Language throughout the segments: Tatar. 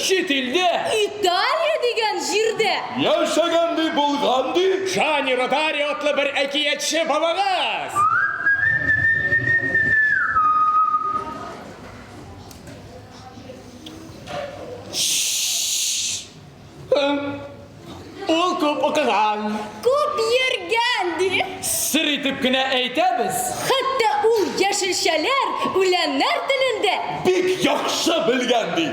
чит илдә. Италия дигән җирдә. Яшәгән ди, булган ди. Джанни Родари атлы бер әкиятче бабагыз. Ул күп укыган. Күп йөргән, ди. Сер итеп кенә әйтәбез. Хәтта ул яшелчәләр, үләннәр телен дә. Бик яхшы белгән, ди.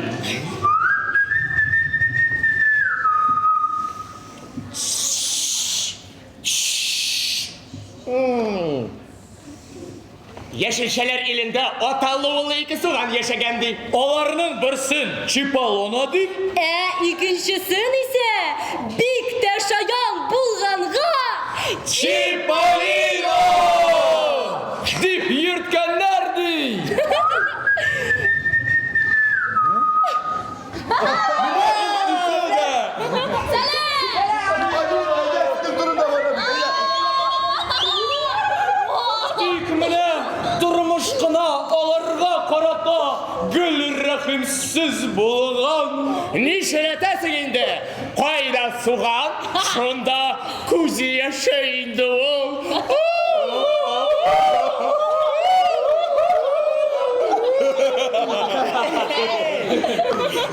Яшелчәләр илендә аталы-уллы ике суган яшәгән, ди. Аларның берсен Чиполлоно дип. Ә икенчесен исә бик тә шаян булганга Чиполлино! Дип йөрткәннәр, ди. Тик менә тормыш кына аларга карата гел рәхимсез булган. Нишләтәсең инде? Кайда суган, шунда күзе яше инде ул.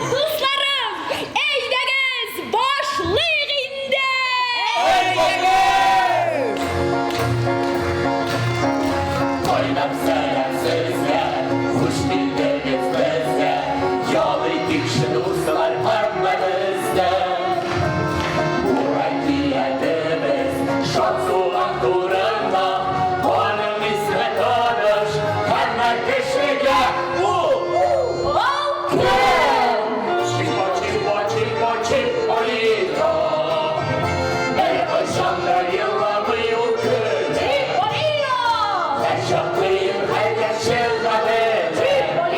Дусларым, әйдәгез, башлыйк инде! Кайнар сәлам сезгә, хуш килдегез безгә. Ял итик, дуслар, һәммәбез дә. Бу әкиятебез шат суган турында. Аның исеме таныш һәммә кешегә. Ул кем? Чипо, чипо, чипо, чиполлино. Беркайчан да еламый ул көлә. Һәрчак кыен хәлгә чыгады.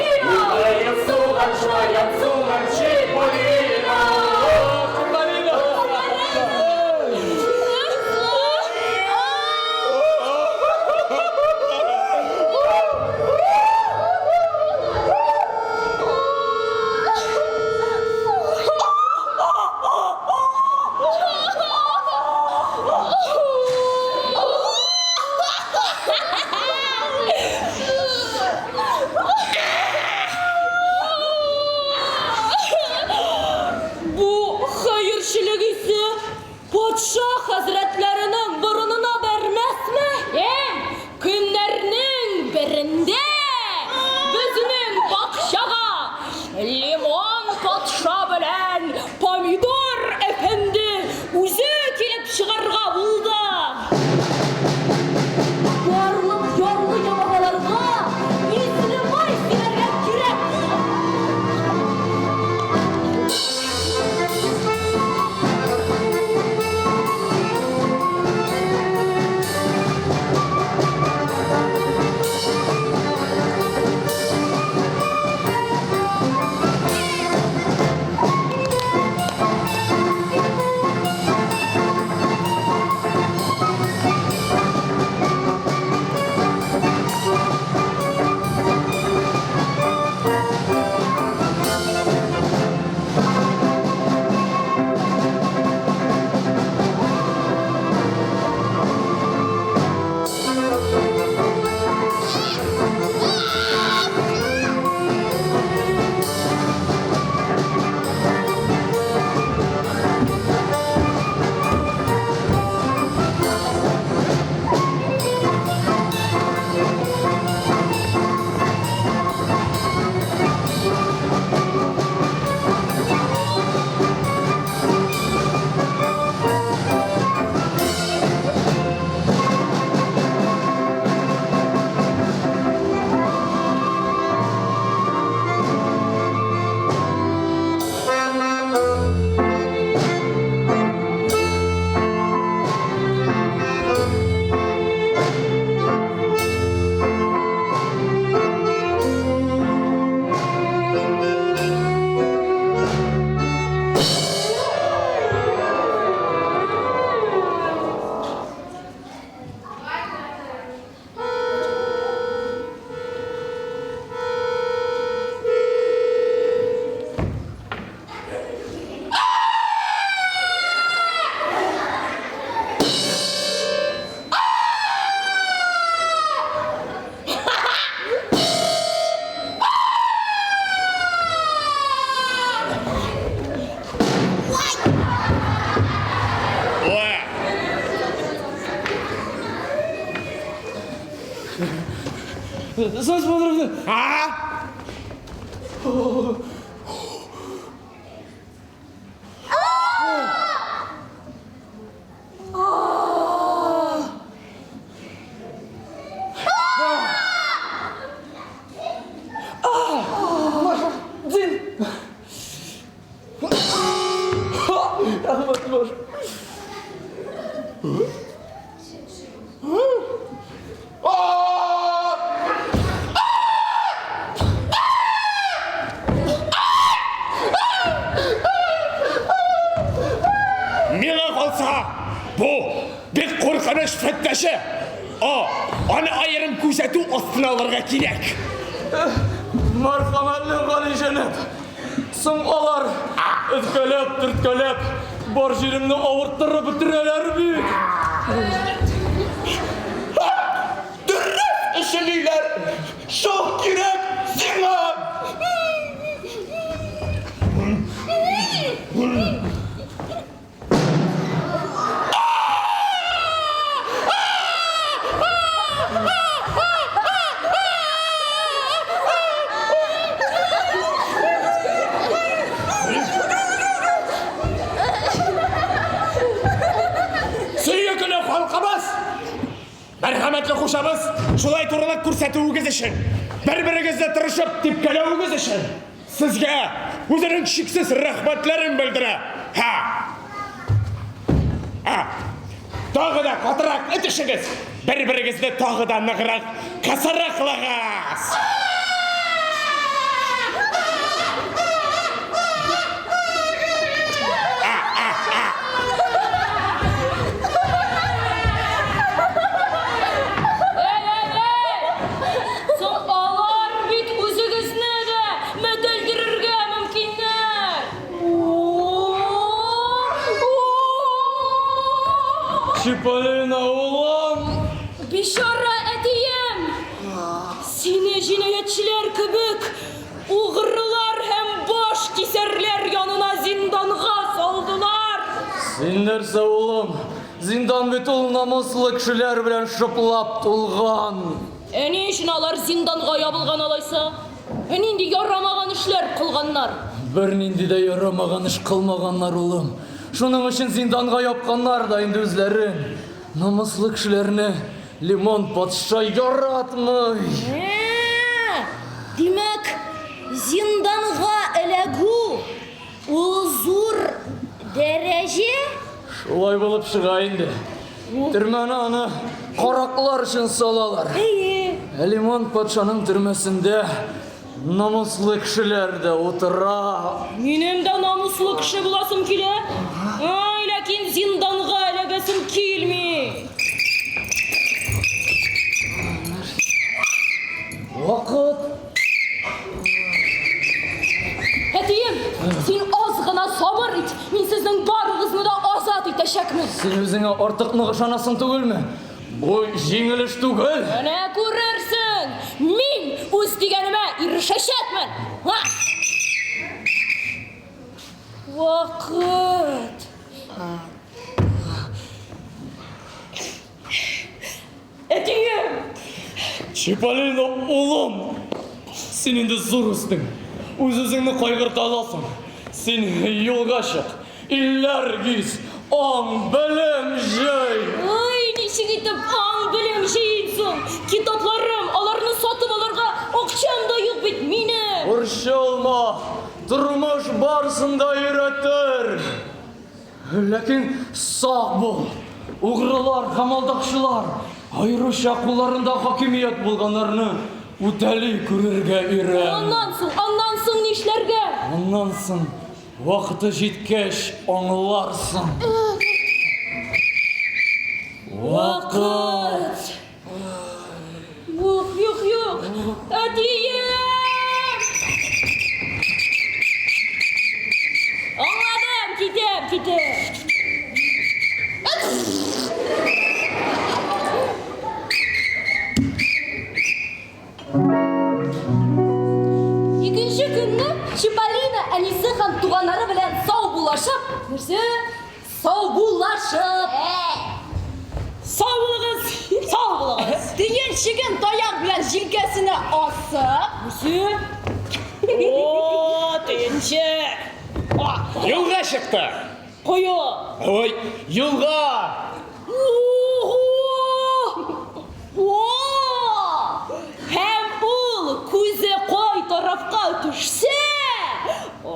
Елмаеп суган, шаян суган Чиполлино. Бу хәерчелек исе патша хәзрәтләренең борынына бәрмәсме? Көннәрнең берендә безнең бакчага Лимон патша белән Помидор әфәнде үзе килеп чыгарга булды. Барлык ярлы ябагаларга ислемай сибәргә кирәк. А? Рәхмәт, Маша. Миңа калса, бу бик куркыныч фетнәче. О, аны аерым күзәтү астына алырга кирәк. Мәрхәмәтле галиҗәнап. Соң алар өткәләп, төрткәләп, бар җиремне авырттырып бетерәләр бит. Дөрес эшлиләр. Шул кирәк сиңа. Сөекле халкыбыз! Мәрхәмәтле хушабыз, шулай турылык күрсәтүегез өчен, бер-берегезне тырышып типкәләвегез өчен сезгә үзенең чиксез рәхмәтләрен белдерә. Һа! Һа! Тагы да катырак итешегез, бер-берегезне тагы да ныграк кысрыклагыз! Эй, эй, эй! Соң алар бит үзегезне дә мәтәлдерергә мөмкиннәр. Чиполлино, улым! Бичара әтием! Сине җинаятьчеләр кебек угрылар һәм баш кисәрләр янына зинданга салдылар. Син нәрсә, улым? Зиндан бит ул намуслы кешеләр белән шыплап тулган. Ә ни өчен алар зинданга ябылган алайса? Ә нинди ярамаган эшләр кылганнар? Бернинди дә ярамаган эш кылмаганнар, улым. Шуның өчен зинданга япканнар да инде үзләрен. Намуслы кешеләрне Лимон патша яратмый. Ә, Димәк, зинданга эләгү ул зур дәрәҗә? Шулай булып чыга инде. Төрмәне аны караклар өчен салалар. Әйе. Ә Лимон патшаның төрмәсендә намуслы кешеләр дә утыра. Минем дә намуслы кеше буласым килә. Ай, ләкин зинданга эләгәсем килми. Вакыт. Әтием, син аз гына сабыр ит. Мин сезнең барыгызны да азат итәчәкмен. Син үзеңә артык нык ышанасың түгелме? Бу җиңел эш түгел. Менә күрерсең. Мин үз дигәнемә ирешәчәкмен. Ха! Вакыт. Әтием! Чиполлино, улым! Син инде зур үстең. Үз-үзеңне кайгырта аласың. Син юлга чык. Илләр гиз, аң, белем җый. Ой, ничек итеп аң белем җыйм соң? Китапларым, аларны сатып алырга акчам да юк бит минем. Борчылма, тормыш барысын да өйрәтер. Ләкин сак бул. Угрылар һәм алдакчылар, аеруча кулларында хакимият булганнарны үтәли күрергә өйрән. Аннан соң, аннан соң нишләргә? Аннан соң вакыты җиткәч аңларсың. Вакыт. Юк, юк, юк. Әтием! Аңладым, китәм, китәм. Икенче көнне Чиполлино әнисе һәм туганнары белән саубуллашып, нәрсә? Саубуллашып. Сау булыгыз, сау булыгыз. Төенчеген таяк белән җилкәсенә асып, Үсе. О, төенчек. А, Юлга чыкты. Кое. Ой, юлга! Ого! О! Һәм ул күзе кай тарафка төшсә, о!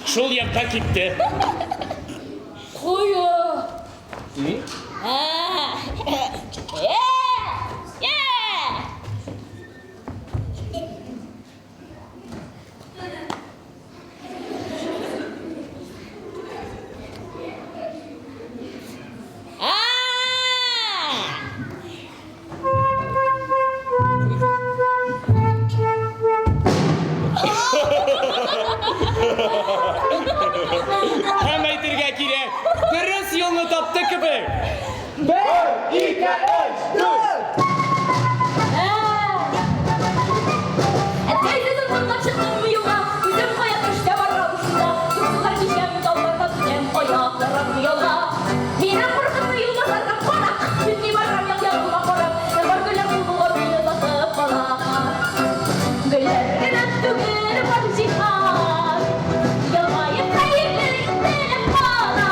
Шул якка китте. Кое. Ә. Э! Э! А! Һәм әйтергә кирәк, дөрес юлны тапты кебек. Бер, ике, өч, дүрт! Әткәй сүзен тыңлап чыктым юлга, үзем кая төштә барам шунда. Юллар кичәм, тауларга менәм, аякларым ялга. Мине куркытты юлбасарга карак, чөнки барам як-ягыма карап, бар гөлләр кул болгап мине озатып кала. Гөлләр генә түгел бар җиһан, елмаеп хәерле юл теләп кала.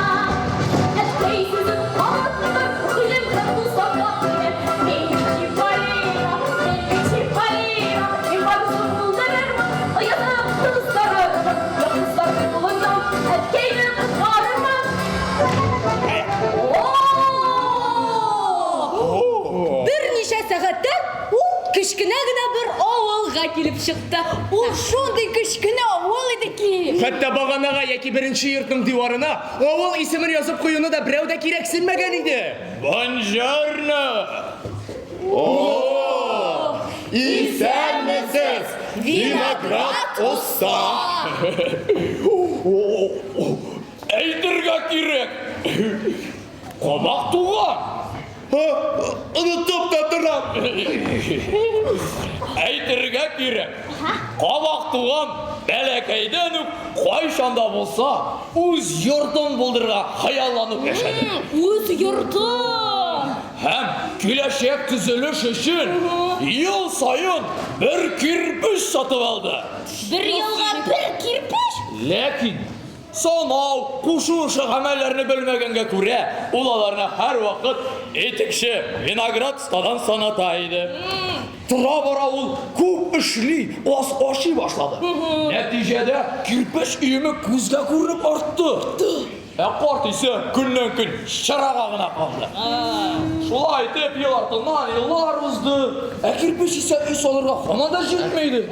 Әткәй сүзен онытмыйм, гыйлем һәм дусларга белән. Мин Чиполлино, мин Чиполлино, мин барысын булдырырмын, оятым кыздырырмын, ялгызлар кулыннан әткәйне коткарырмын. О! Берничә сәгатьтән ул кечкенә генә бер авылга килеп чыкты. Ул шундый кечкенә авыл иде ки. Хәтта баганага яки беренче йортның диварына авыл исемен язып куюны да берәү дә кирәксенмәгән иде. Бонжорно! Исәнмесез, виноград оста! Әйтергә кирәк, кабак туган. Онытып та торам. Әйтергә кирәк, кабак туган бәләкәйдән үк кайчан да булса үз йортын булдырырга хыялланып яшәде. Үз йортым! Һәм киләчәк төзелеш өчен ел саен бер кирпеч сатып алды. Бер елга бер кирпеч? Ләкин санау, кушу эше гамәлләрне белмәгәнгә күрә, ул аларны һәрвакыт итекче виноград остадан саната иде. Тора-бара ул күп эшли, аз ашый башлады. Нәтиҗәдә кирпеч өеме күзгә күренеп артты. Ә карт исә көннән-көн чырага гына калды. Шулай итеп, ел артыннан еллар узды. Ә кирпеч исә өй салырга һаман да җитми иде.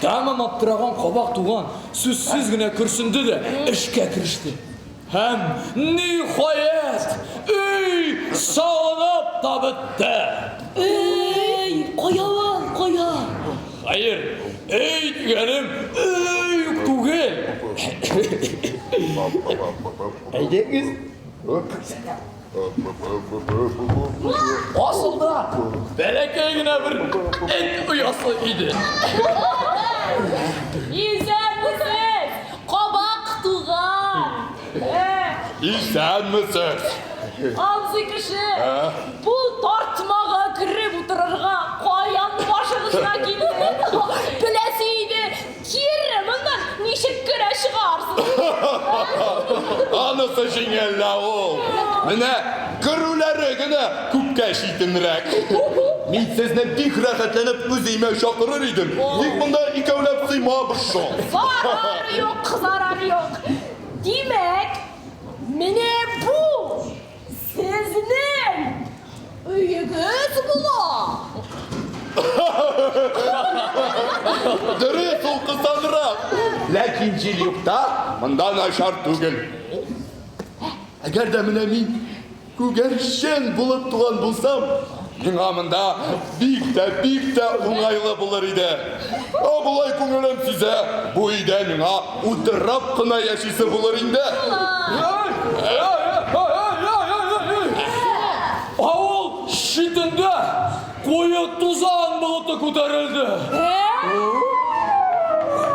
Тәмам аптыраган кабак туган сүзсез генә көрсенде дә эшкә кереште. Һәм, ниһаять, өй салынып та бетте. Өй, кая ул, кая? Хәер, өй дигәнем өй үк түгел. Әйдәгез. Асылда бәләкәй генә бер эт оясы иде. Исәнмесез, кабак туган. Исәнмесез. Абзый кеше, бу тартмага кереп утырырга каян башыгызга килде? Беләсе иде, кире моннан ничек керә чыгарсыз? Анысы җиңел лә ул. Менә керүләре генә күпкә читенрәк. Мин сезне бик рәхәтләнеп үз өемә чакырыр идем. Тик монда икәүләп сыймабыз шул. Зарар юк, зарар юк. Димәк, менә бу сезнең өегез була. Дөрес, ул кысанрак. Ләкин җил юкта монда начар түгел. Әгәр дә менә мин күгәрчен булып туган булсам, миңа монда бик тә, бик тә уңайлы булыр иде. Ә болай күңелем сизә, бу өйдә миңа утырып кына яшисе булыр инде. Авыл читендә куе тузан болыты күтәрелде.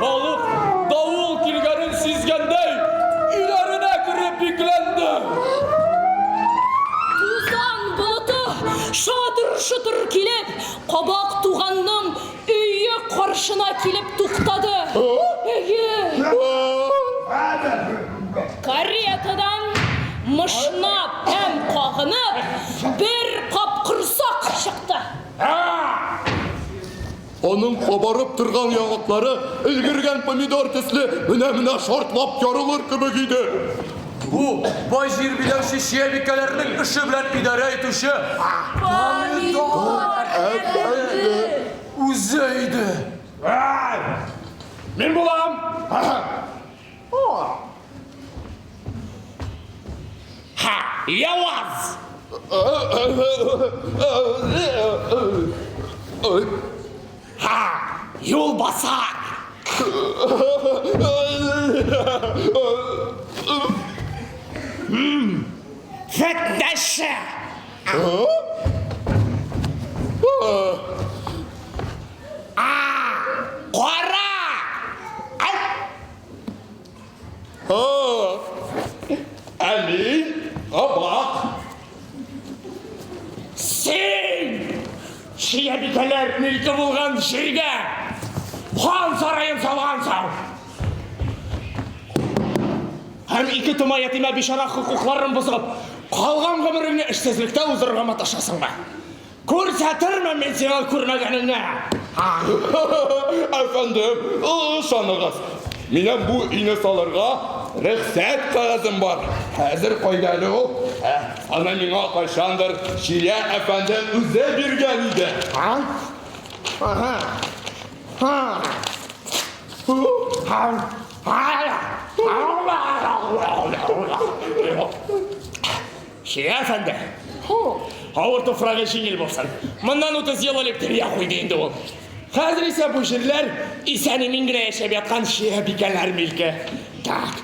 Халык давыл килгәнен сизгәндәй, өйләренә кереп бикләнде. каршына килеп туктады. Әйе. Каретадан мышнап һәм кагынып бер капкорсак чыкты. Аның кабарып торган яңаклары өлгергән помидор төсле менә-менә шартлап ярылыр кебек иде. Бу бай җир биләүче чиябикәләрнең эше белән идарә итүче Помидор әфәнде үзе иде. Мин булам! Ха, яваз! Ха, юлбасар! Фетнәче! Кара! Ә мин кабак. Син! Чиябикәләр милке булган җиргә хан сараен салгансың! Һәм ике тома ятимә бичара хокукларын бозып, калган гомереңне эшсезлектә уздырырга маташасыңмы? Күрсәтермен мин сиңа күрмәгәнеңне! Әфәндем, ышаныгыз, минем бу өйне салырга рөхсәт кәгазем бар. Хәзер кайда әле ул? Ә, аны миңа кайчандыр Чия әфәнде үзе биргән иде. Ага. Ха. Чия әфәнде. Авыр туфрагы җиңел булсын. Моннан 30 ел элек дөнья куйды инде ул. Хәзер исә бу җирләр исән-имин генә яшәп яткан чиябикәләр милке. Так.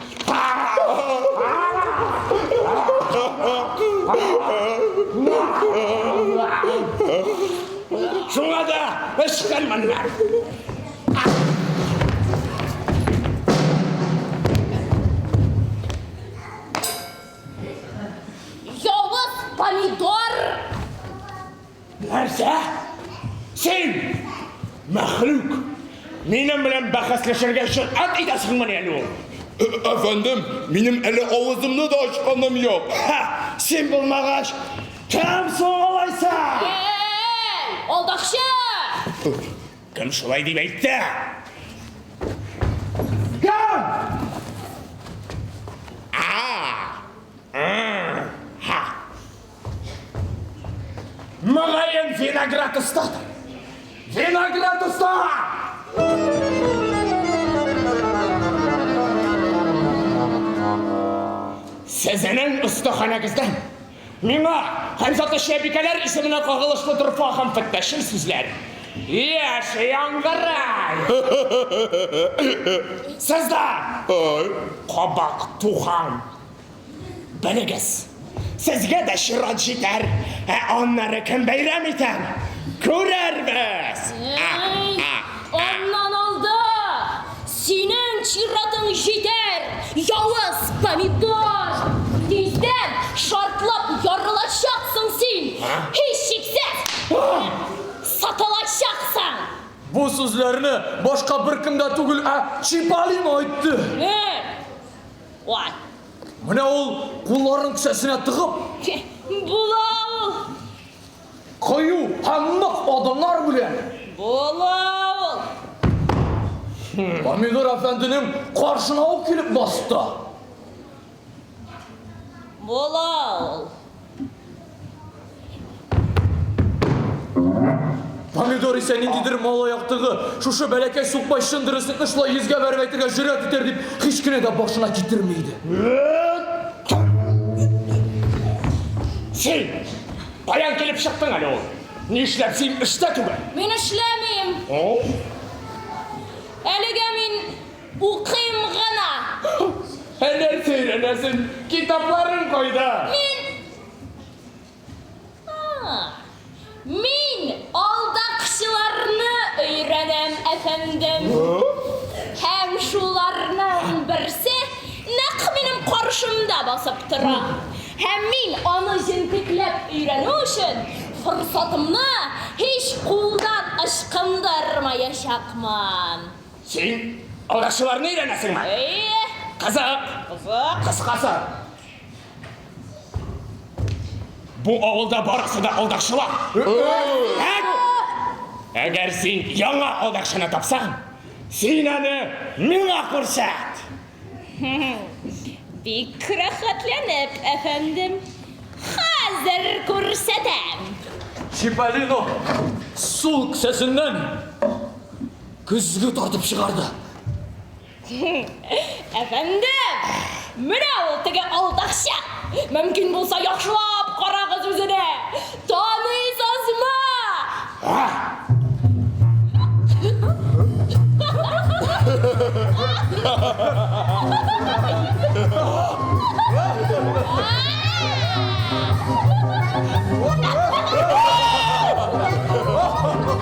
Шуңа да ычкынмыннар. Явыз помидор! Нәрсә? Син, мәхлук, минем белән бәхәсләшергә җөрьәт итәсеңмени әле ул? Әфәндем, минем әле авызымны да ачканым юк. Ха, син булмагач, кем соң алайса? Эй, алдакчы! Кем шулай дип әйтте? Кем? А! Ха! Мөгаен виноград остадыр. Виноград оста! Сезнең остаханәгездән Миңа һәм затлы чиябикәләр исеменә кагылышлы дорфа һәм фетнәчел сүзләр еш яңгырый. Сез дә, кабак туган, белегез, сезгә дә чират җитәр, ә аннары кем бәйрәм итәр, күрербез. Әй, аннан алда Синең чиратың җитәр, явыз помидор! Тиздән шартлап ярылачаксың син, һичшиксез! Сатылачаксың! Бу сүзләрне башка беркем дә түгел, ә Чиполлино әйтте. Ой. Менә ул кулларын кесәсенә тыгып. Була ул! Кыю һәм нык адымнар белән. Була ул! Помидор әфәнденең каршына ук килеп басты. Була ул. Помидор исә ниндидер мал аяктыгы, шушы бәләкәй сукбай чын дөреслекне шулай йөзгә бәреп әйтергә җөрьәт итәр дип һич кенә дә башына китерми иде. Син каян килеп чыктың әле ул? Нишләп син эштә түгел? Мин эшләмим. Әлегә мин укыйм гына. Ә нәрсә өйрәнәсең? Китапларың кайда? Мин Мин алдакчыларны өйрәнәм, әфәндем. Һәм шуларның берсе нәкъ минем каршымда басып тора. Һәм мин аны җентекләп өйрәнү өчен. форсатымны һич кулдан ычкындырмаячакмын. Син алдакчыларны өйрәнәсеңме? Әйе. Кызык. Кызык. Кыскасы. Бу авылда барысы да алдакчылар. Әгәр син яңа алдакчыны тапсаң, син аны миңа күрсәт. Бик рәхәтләнеп, әфәндем. Хәзер күрсәтәм. Чиполлино сул кесәсеннән көзге тартып чыгарды. Әфәндем, менә ул теге алдакчы. Мөмкин булса, яхшылап карагыз үзенә. Таныйсызмы?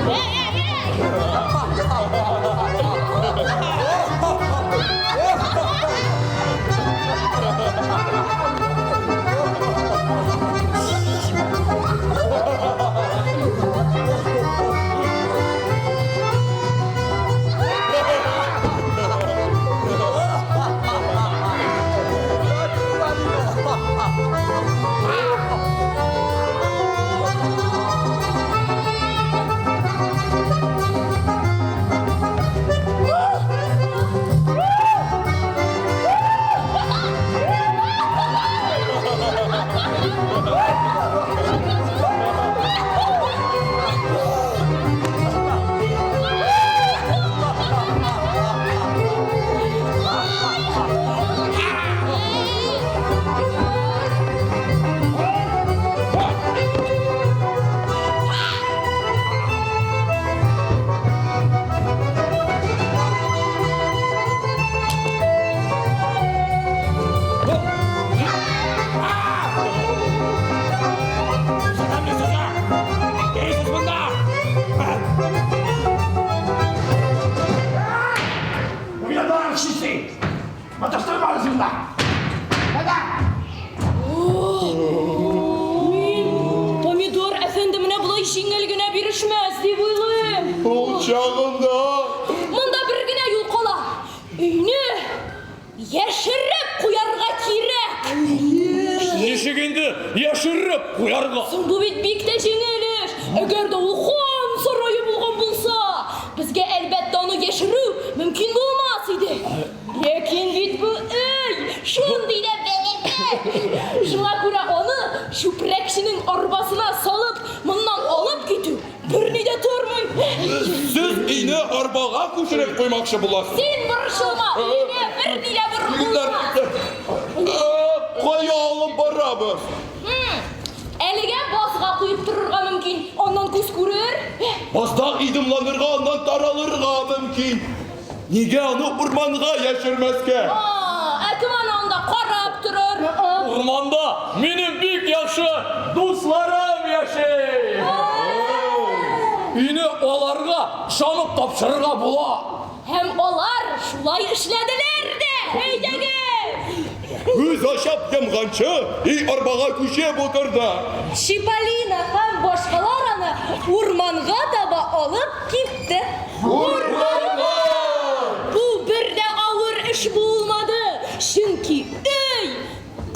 Эй, эй, Мин Помидор әфәнде менә болай җиңел генә бирешмәс дип уйлыйм. Ул чагында Монда бер генә юл кала. Өйне яшереп куярга кирәк. Ничек инде яшереп куярга? Соң бу бит бик тә җиңел эш. Әгәр дә ул хан сарае булган булса, безгә әлбәттә аны яшерү мөмкин булмас иде. Ләкин бит бу өй шундый да бәләкәй. Шуңа күрә аны чүпрәкченең арбасына салып, моннан алып китү берни дә тормый. Сез өйне арбага күчереп куймакчы буласыз. Син борчылма, өйгә берни дә Егетләр, булмас. кая алып барабыз? Әлегә базга куеп торырга мөмкин, аннан күз күрер. Базда идемланырга, аннан таралырга мөмкин. Нигә аны урманга яшермәскә? Ә кем аны анда карап торыр? Урманда минем бик яхшы дусларым яши. Өйне аларга ышанып тапшырырга була. Һәм алар шулай эшләделәр дә. Әйдәгез! Күз ачып йомганчы, өй арбага күчеп утырды. Чиполлино һәм башкалар аны урманга таба алып китте. Урманга! Бу бер дә авыр эш булмады, чөнки өй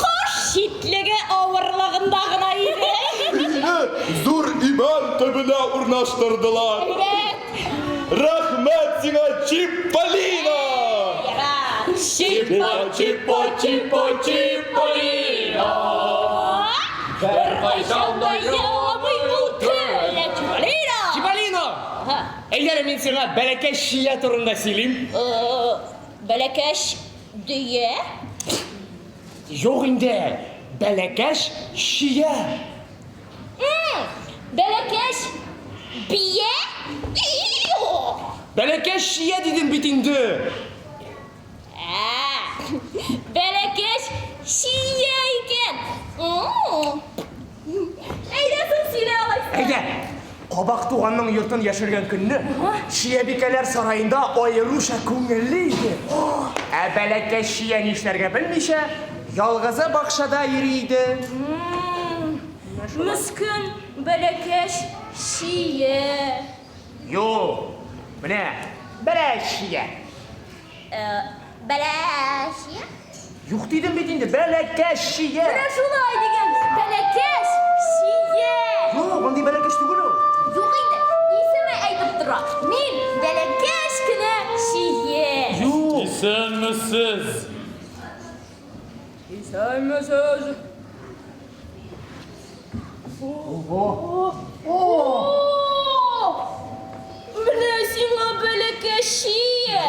кош читлеге авырлыгында гына иде. Өйне зур имән төбенә урнаштырдылар. Әйбәт! Рәхмәт сиңа, Чиполлино! Ярар! Чипо, чипо, чипо, Чиполлино. Беркайчан да еламый ул көлә, Чиполлино! Чиполлино! Әйдә әле мин сиңа бәләкәч чия турында сөйлим. Бәләкәч дөя? Юк инде, бәләкәч чия. Бәләкәч бия? Бәләкәч чия дидем бит инде. Ә, бәләкәч чия икән. Әйдә соң сөйлә алайса. Әйдә. Кабак туганның йортын яшергән көнне Чиябикәләр сараенда аеруча күңелле иде. Ә бәләкәч чия нишләргә белмичә, ялгызы бакчада йөри иде. Мескен. Бәләкәч чия. Юк, менә бәләш чия. Бәләш чия? Юк дидем бит инде, бәләкәч чия. Менә шулай диген, бәләкәч чия. Юк, андый бәләкәч түгел ул. Юк инде, исеме әйтеп тора. Мин бәләкәч кенә чия. Юк. Исәнмесез. Исәнмесез. Ого. О! Менә сиңа бәләкәч чия.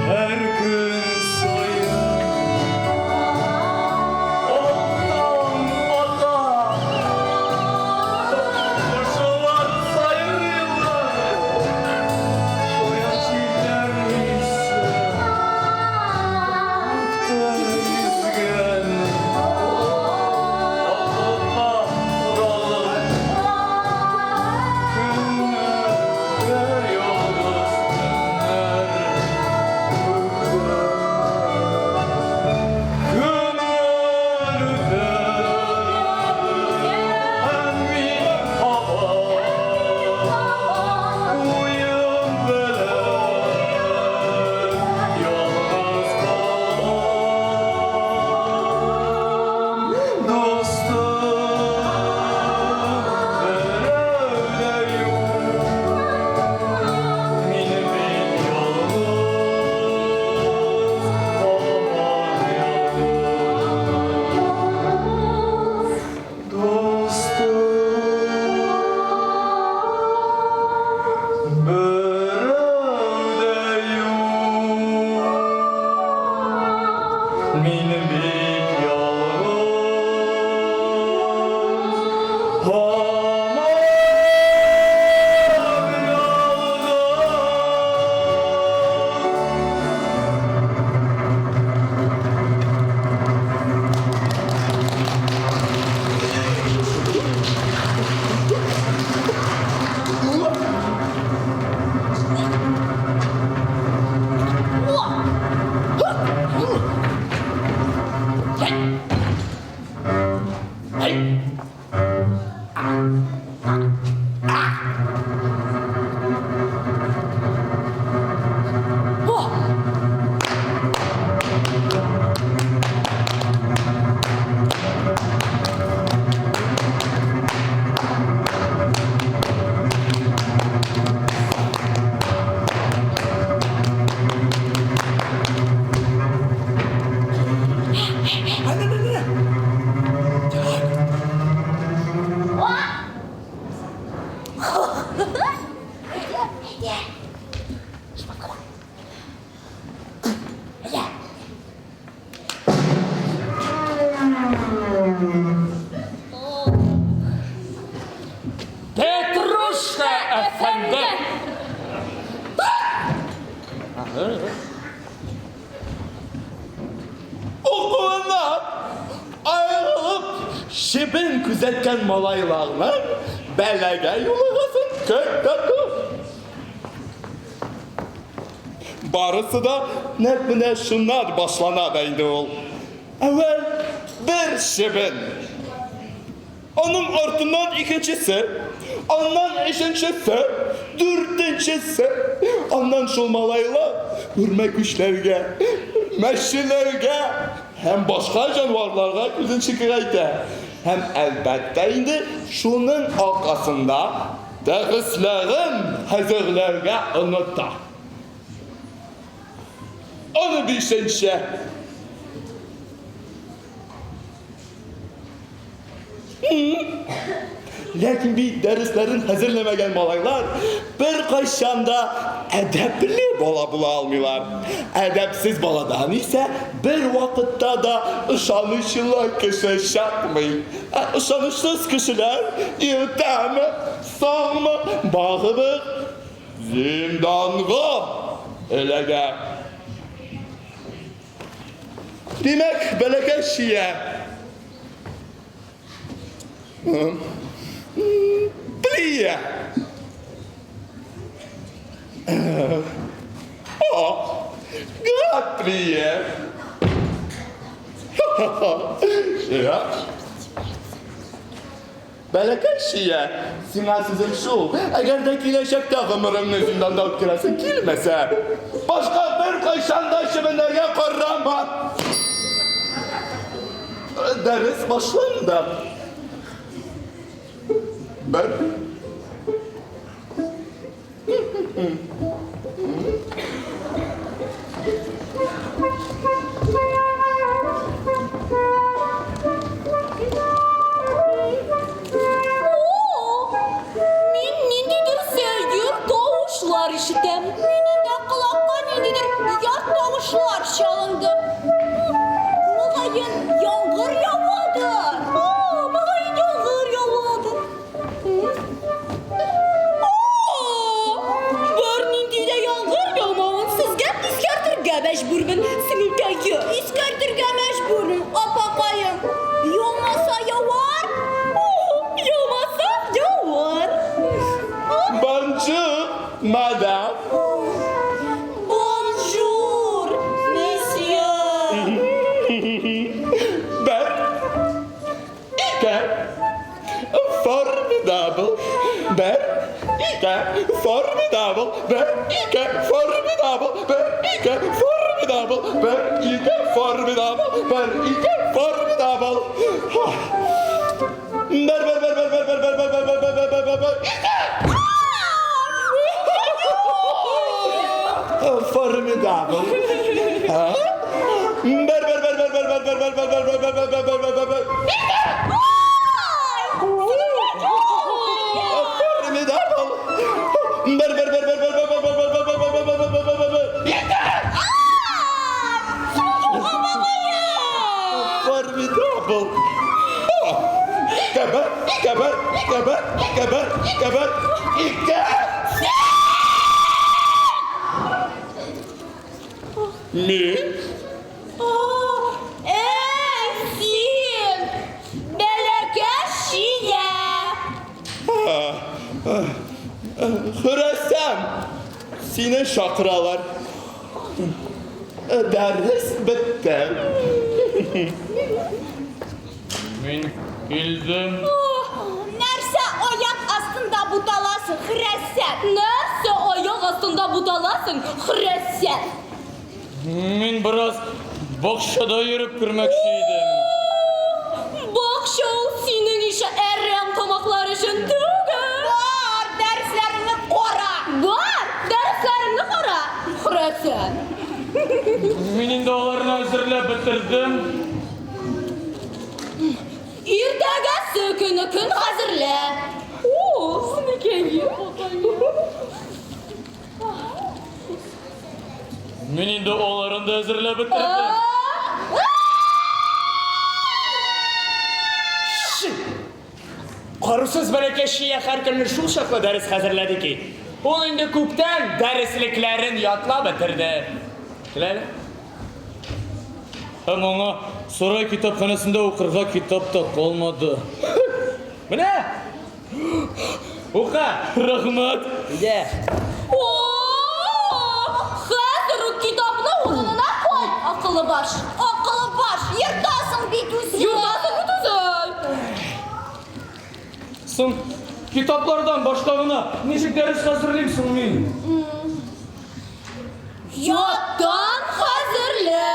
Һәр көн саен Алтан ата. Кошлар сайрыйлар, Шаян җилләр исә, Күктә йөзгән Алтынга уралып, Көннәр ялгыз төннәр Көннәр үтә, һәм мин һаман Уем белән ялгыз калам. Дустым берәү дә юк, мин бит ялгыз, һаман ялгыз. Дустым берәү дә юк, мин бит ялгыз, һаман ялгыз. Петрушка әфәнде. Укуыннан аерылып, чебен күзәткән малайларның бәлагә юлыгасын көт тә тор. Барысы да нәкъ менә шуннан башлана да инде ул. Әүвәл бер чебен. Аның артыннан икенчесе, аннан өченчесе, дүртенчесе. Аннан шул малайлар үрмәкүчләргә, мәчеләргә һәм башка җанварларга күзен чекерәйтә. Һәм, әлбәттә инде, шуның аркасында дәресләрен хәзерләргә оныта. Аны бишенче. Ләкин бит дәресләрен хәзерләмәгән малайлар беркайчан да әдәпле бала була алмыйлар. Әдәпсез баладан исә бервакытта да ышанычлы кеше чыкмый. Ә ышанычсыз кешеләр иртәме, соңмы, барыбер зинданга эләгә. Димәк, бәләкәй чия. Плие. О, град плие. Чия. Бәләкәй чия, сиңа сүзем шул, әгәр дә киләчәктә гомереңне зинданда үткәрәсең килмәсә, башка беркайчан да чебеннәргә карама! Дәрес башланды. Бер. Мин ниндидер сәер тавышлар ишетәм. Минем дә колакка ниндидер ят тавышлар чалынды. Мөгаен, яңгыр явадыр. Мөгаен, яңгыр явадыр. Бернинди дә яңгыр яумавын сезгә искәртергә мәҗбүрмен, сеңелкәем. Искәртергә мәҗбүрмен, апакаем. Яумаса явар. Яумаса явар. Бонжур, мадам. Бонжур, месье. Бер, ике, Formidable. Бер, ике, formidable. Бер, ике, formidable. Бер, ике, formidable. Бер, ике, formidable. Бер, ике, formidable. Бер, бер, бер, бер, бер, бер, бер, бер, бер, бер, бер, бер, бер, бер, ике. Formidable. Бер, бер, бер, бер, бер, бер, бер, бер, бер, бер, бер, бер, бер, бер, бер, бер, бер. Formidable. Бер, бер, бер, бер, бер, бер, бер, бер, бер, бер, бер, бер, бер, бер, бер, бер, бер. Formidable. Ике, бер, ике, бер, ике, бер, ике, бер, ике, бер, ике. Мин? Әй, син! Бәләкәч чия! Хөрәсән, сине чакыралар. Дәрес бетте. Мин килдем. Нәрсә аяк астында буталасың, хөрәсән? Нәрсә аяк астында буталасың, хөрәсән? Мин бераз бакчада йөреп кермәкче идем. Бакча ул синең ише әрәм тамаклар өчен түгел. Бар, дәресләреңне кара. Бар, дәресләреңне кара, хөрәсән. Мин инде аларны әзерләп бетердем. Иртәгәсе көнекен хәзерлә. О, синекәе, Мин инде аларын да әзерләп бетердем. Карусыз бәләкәч чия һәр көнне шул чаклы дәрес хәзерләде ки, ул инде күптән дәреслекләрен ятлап бетерде. Кил әле. Һәм аңа сарай китапханәсендә укырга китап та калмады. Менә! Укы! Рәхмәт! Әйдә. О, хәзер үк китапны урынына куй, акыллы баш. Акыллы баш, ертасың бит үзең. Ертасың бит үзең. Соң, китаплардан башка гына ничек дәрес хәзерлим соң мин? Яттан хәзерлә.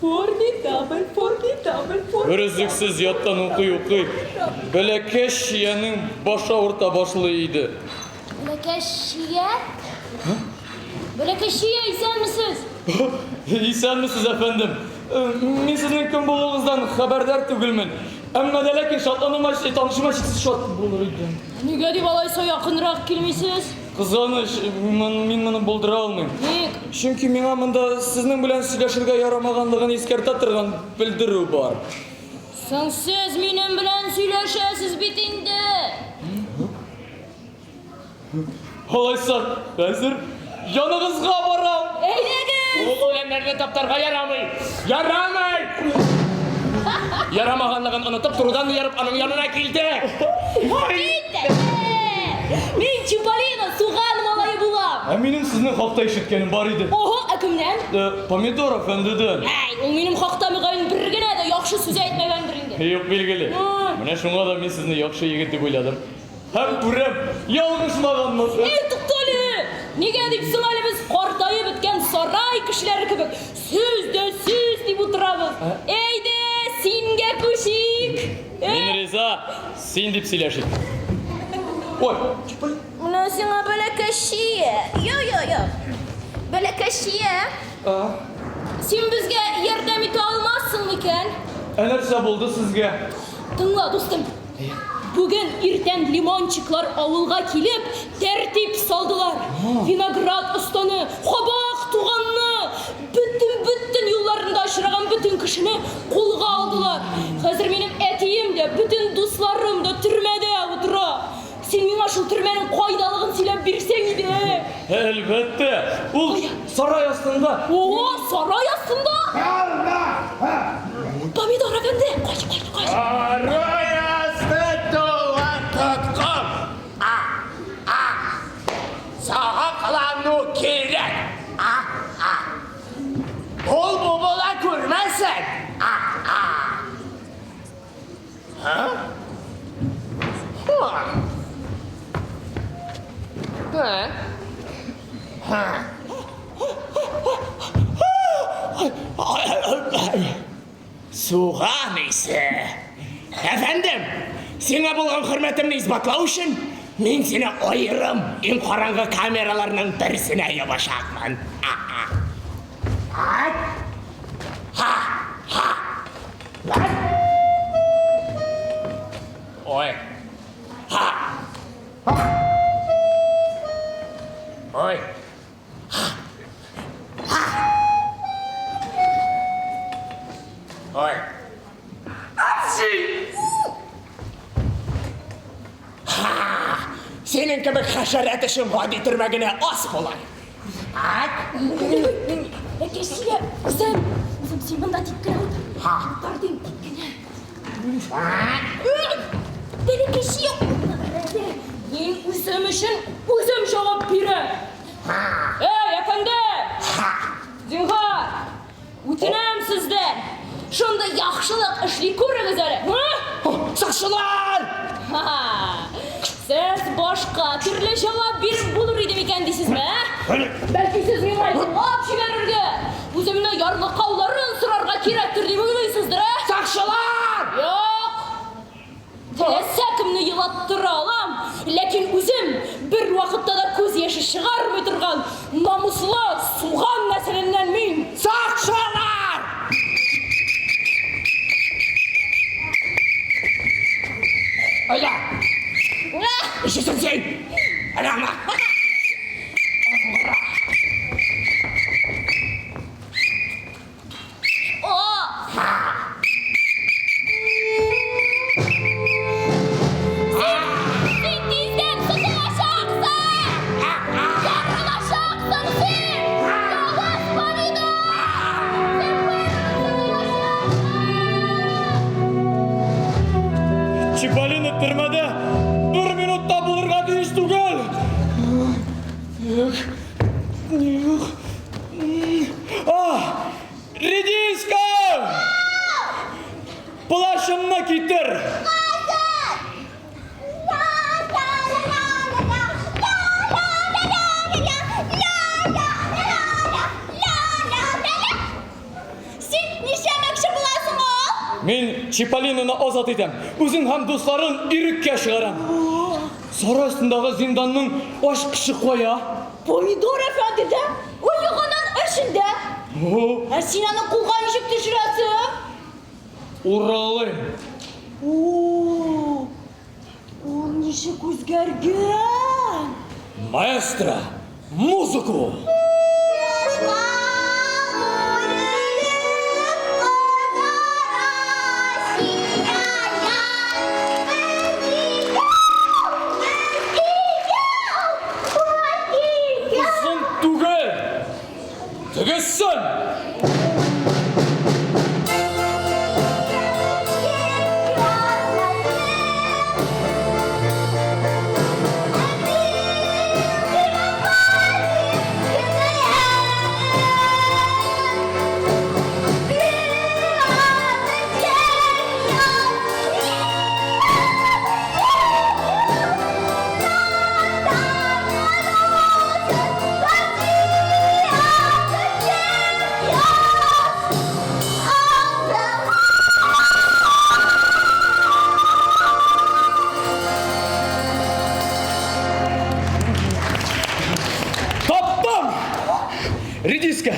Формидабль, формидабль, формидабль. Берөзлексез яттан укый-укый, бәләкәч чиянең башы авырта башлый иде. Бәләкәч чия? Бәләкәч чия, исәнмесез? Исәнмесез, әфәндем. Мин сезнең кем булуыгыздан хәбәрдар түгелмен. Әмма дә ләкин шатлануыма, танышуыма чиксез шат булыр идем. Нигә дип алайса якынрак килмисез? Кызганыч, мин моны булдыра алмыйм. Ник? Чөнки миңа монда сезнең белән сөйләшергә ярамаганлыгын искәртә торган белдерү бар. Соң сез минем белән сөйләшәсез бит инде. Алайса, хәзер яныгызга барам. Әйдәгез! Ул үләннәрне таптарга ярамый! Ярамый! Ярамаганлыгын онытып, турыдан ияреп аның янына килде. Кит әле! Мин Чиполлино, суган малае булам. Ә минем сезнең хакта ишеткәнем бар иде. Ого, ә кемнән? Помидор әфәндедән. Әй, ул минем хакта мөгаен бер генә дә яхшы сүз әйтмәгәндер инде. Юк, билгеле. Менә шуңа да мин сезне яхшы егет дип уйладым. Һәм күрәм, ялгышмаганмын. Эй, туктале! Нигә дип соң әле без картаеп беткән сарай кешеләре кебек сүз дә сүз дип утырабыз? Әйдә, сингә күчик! Мин риза, син дип сөйләшик. Ой, Менә сиңа бәләкәч чия. Йо, йо, йо. Бәләкәч чия. Син безгә ярдәм итә алмассың микән? Ә нәрсә булды сезгә? Тыңла, дустым. Бүген иртән лимончиклар авылга килеп, тәртип салдылар. Виноград останы, кабак туганны, бөтен-бөтен юлларында очраган бөтен кешене кулга алдылар. Хәзер минем әтием дә, бөтен дусларым да төрмәдә утыра. Син миңа шул төрмәнең кайдалыгын сөйләп бирсәң иде. Әлбәттә, ул сарай астында. О, сарай астында? Помидор әфәнде, кач, кач, кач. Сарай асты тулы тоткын. А, а. Саклану кирәк. А, а. Ул бу була күрмәсен. А, а. Суган исе. Әфәндем, сиңа булган хөрмәтемне исбатлау өчен, мин сине аерым иң караңгы камераларның берсенә ябачакмын. Ой. Ха. Ой. Ой. Ха! Синең кебек хәшәрәт өчен гади төрмә генә аз була. Так. Әкәсия, үзем, үзем син монда тик кенә утыр. Ха. Утыр дим, тик кенә. Бәләкәчия, мин үзем өчен үзем җавап бирәм. Эй, әфәнде! Зинһар, үтенәм сездән. Шундый яхшылык эшли күрегез әле. Сакчылар! Сез башка төрле җавап биреп булыр иде микән дисезме, ә? Бәлки сез миңа елап җибәрергә, үземне ярлыкауларын сорарга кирәктер дип уйлыйсыздыр, ә? Сакчылар! Юк! Теләсә кемне елаттыра алам, ләкин үзем бер вакытта да күз яше чыгармый торган намуслы суган нәселеннән мин. Сакчылар! Әйдә! Ишетсен син! Әнә аңа! Син тиздән тотылачаксың! Ярылачаксың син! Явыз помидор! Син барыбер тотылачаксың! Чиполлино төрмәдә бер минут та булырга тиеш түгел! Юк, юк. А! Редиска! Плащымны китер! Син нишләмәкче буласың, а? Мин Чиполлиноны азат итәм. Үзен һәм дусларын иреккә чыгарам. Сарай астындагы зинданның ачкычы кая? Помидор әфәнде дә, оегының эчендә. Ә син аны кулга ничек төшерәсең? Уралыйм. О, ул ничек үзгәргән? Маэстро, музыку! Озын түгел. Тегесен! Таптым! Редиска!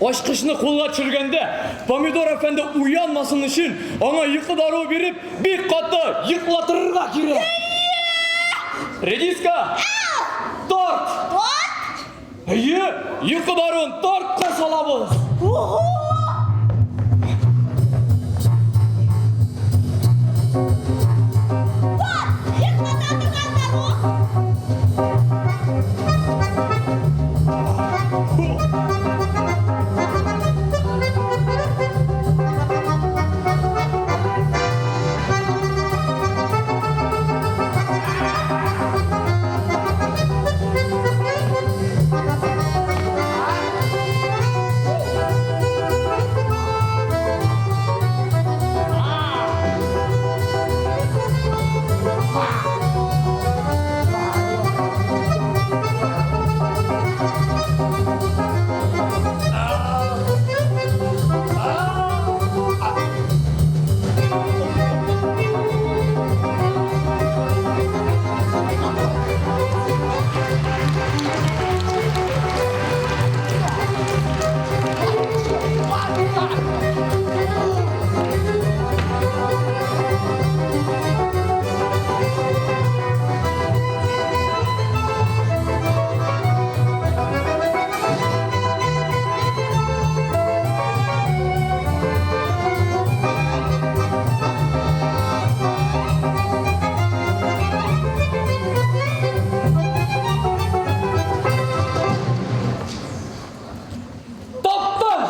Ачкычны кулга төшергәндә, Помидор әфәнде уянмасын өчен, аңа йокы даруы биреп, бик каты йоклатырырга кирәк. Редиска! Торт! Торт? Әйе, йокы даруын тортка салабыз. Ого! Торт! Йоклата торган дару! Таптым!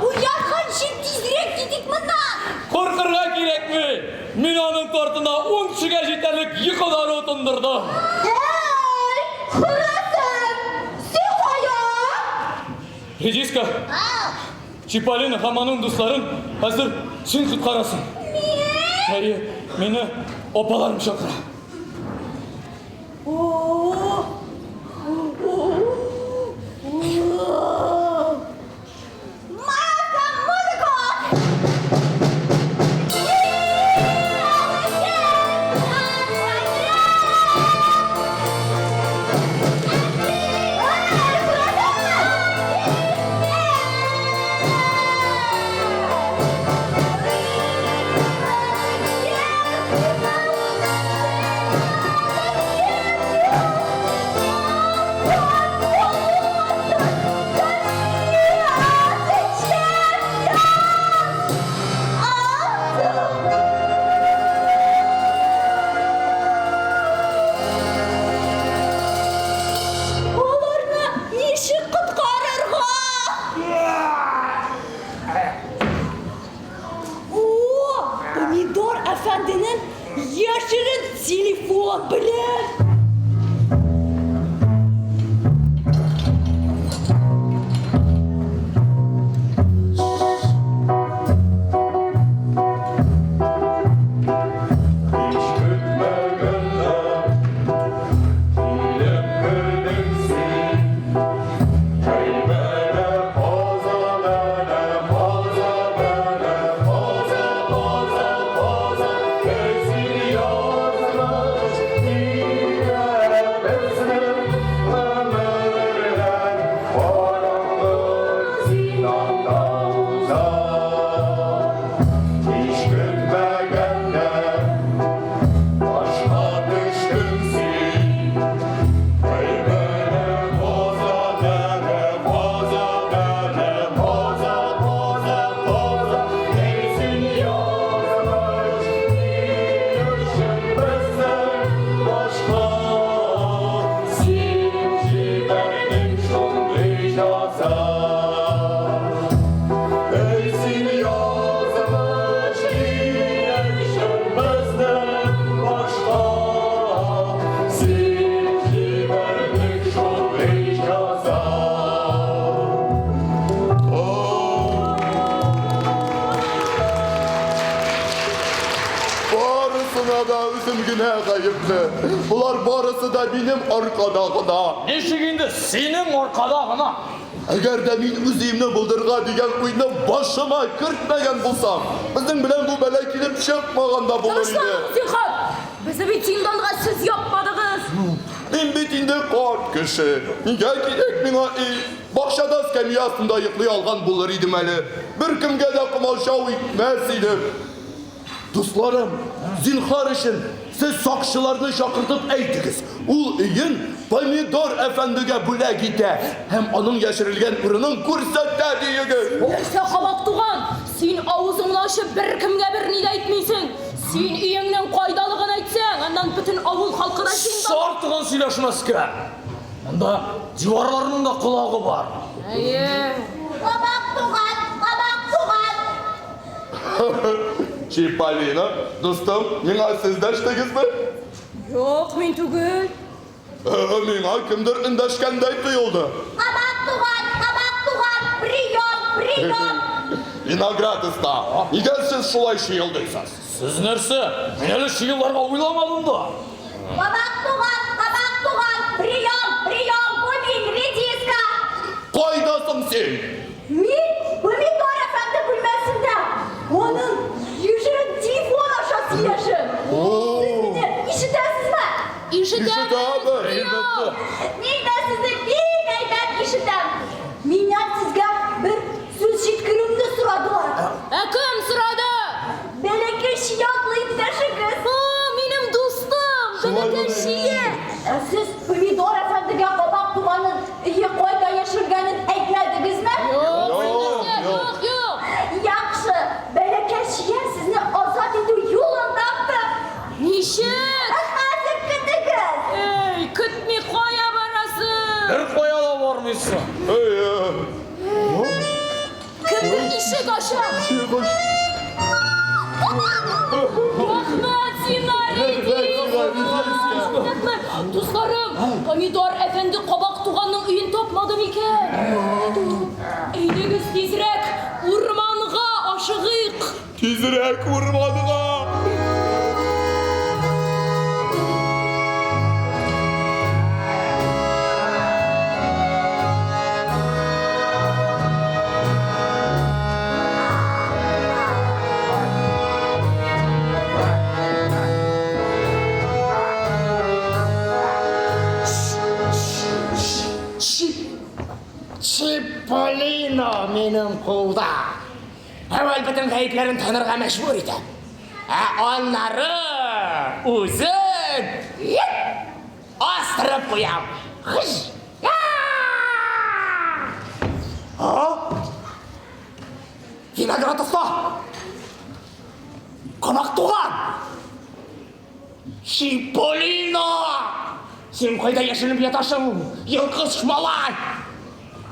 Уянганчы тизрәк китик моннан! Куркырга кирәкми. Мин аның тортына ун кешегә җитәрлек йокы даруы тондырдым. Әй, хөрәсән! Син кая? Редиска, Чиполлино һәм аның дусларын хәзер син коткарасың. Мин? Әйе, мине апаларым чакыра. Маска музыку! Аларны ничек коткарырга? О, Помидор әфәнденең яшерен телефон белән. Һич көтмәгәндә килеп кердең син. Әйбәнә каза бәнә, каза бәнә, каза, каза, каза, кәсил язмыш мин. гаепле. Болар барысы да минем аркада гына. Ничек инде синең аркада гына? Әгәр дә мин үз өемне булдырырга дигән уйны башыма кертмәгән булсам, безнең белән бу бәла килеп чыкмаган да булыр иде. Тынычланыгыз, зинһар! Безне бит зинданга сез япмадыгыз. Мин бит инде карт кеше. Нигә кирәк миңа өй? Бакчада эскәмия астында йоклый алган булыр идем әле. Беркемгә дә комачау итмәс идем. Дусларым, зинһар өчен, сез сакчыларны чакыртып әйтегез, ул өен Помидор әфәндегә бүләк итә һәм аның яшерелгән урынын күрсәтә, диегез. Нәрсә, кабак туган, син авызыңны ачып беркемгә берни дә әйтмисең. Син өеңнең кайдалыгын әйтсәң, аннан бөтен авыл халкы да зиндан. Артыгын сөйләшмәскә. Монда диварларның да колагы бар. Әйе. Кабак туган, кабак туган. Чиполлино, дустым, миңа сез дәштегезме? Юк, мин түгел. Миңа кемдер эндәшкәндәй тоелды. Кабак туган, кабак туган, прием, прием. Виноград оста, нигә сез шулай чыелдыйсыз? Сез нәрсә? Мин әле чыелдарга уйламадым да. Кабак туган, кабак туган, прием, прием, бу мин, редиска. Кайда соң син? Мин Помидор әфәнде бүлмәсендә. Аның яшерен телефон аша сөйләшәм. Сез мине ишетәсезме? Ишетәбез. Ишетәбез. Мин дә сезне бик әйбәт ишетәм. Миннән сезгә бер сүз җиткерүемне сорадылар. Ә кем сорады? Бәләкәй чия атлы иптәшегез. О, минем дустым, бәләкәй чия. Ә сез Помидор әфәндегә кабак туганын өе кайда яшергәнен әйтмәдегезме? Юк, Юк, юк, юк. Яхшы, бәләкәй чия сезне азат итү юлын тапты. Ничек? Ә хәзер көтегез. Эй, көтми кая барасың? Бер кая да бармыйсың. Кемдер ишек ача. Рәхмәт сиңа, Редиска! Рәхмәт! Дусларым, Помидор әфәнде кабак туганның өен тапмады микән? Әйдәгез тизрәк урманга ашыгыйк! Тизрәк урманга! Чиполлино минем кулда. Әүвәл бөтен гаепләрен танырга мәҗбүр итәм. Ә аннары үзен астырып куям. Хыж! А? Виноград оста! Кабак туган! Чиполлино! Син кайда яшеренеп ятасың, йолкыш малай?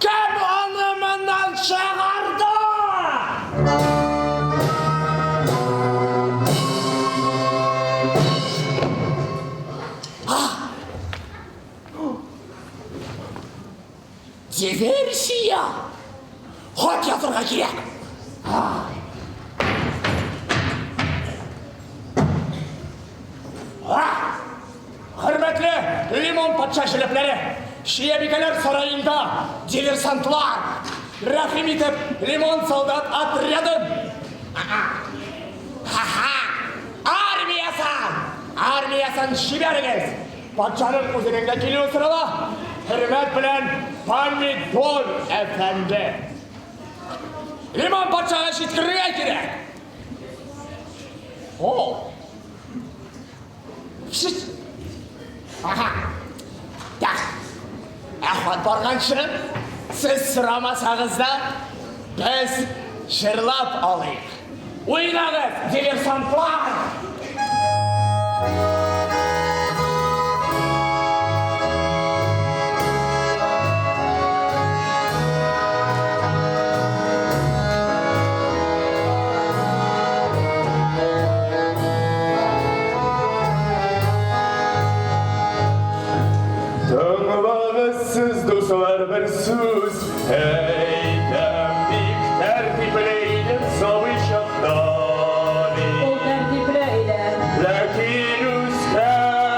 Кем аны моннан чыгарды? Диверсия! Хат язырга кирәк. Хөрмәтле лимон патша җелепләре, Чиябикәләр сараенда диверсантлар, рәхим итеп, лимон солдат отрядын. Ха-ха! Армиясын! Армиясын җибәрегез! Патшаның үзенең дә килүе сорала. Хөрмәт белән Помидор әфәнде. Лимон патшага җиткерергә кирәк. О! Шит! Ага. Так. Ә хат барганчы, сез сорамасагыз да, без җырлап алыйк. Уйнагыз, диверсантлар! Тыңлагыз сез, дуслар, бер сүз әйтәм, бик тәртипле идем сабый чакта мин. Ул тәртипле иде. Ләкин үскәч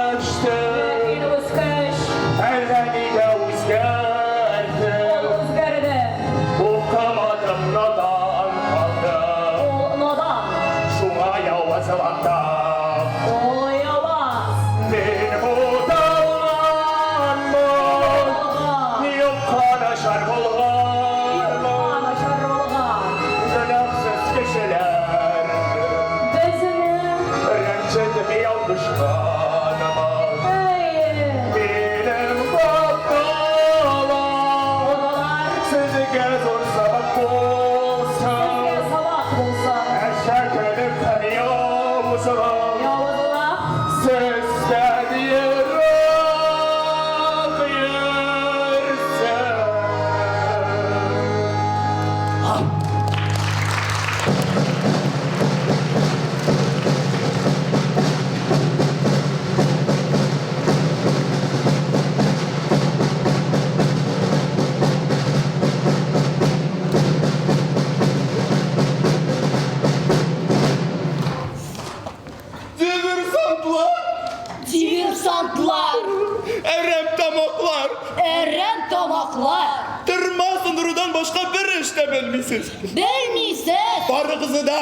тамаклар. Тырма сындырудан башка бер эш тә белмисез. Белмисез. Барыгызны да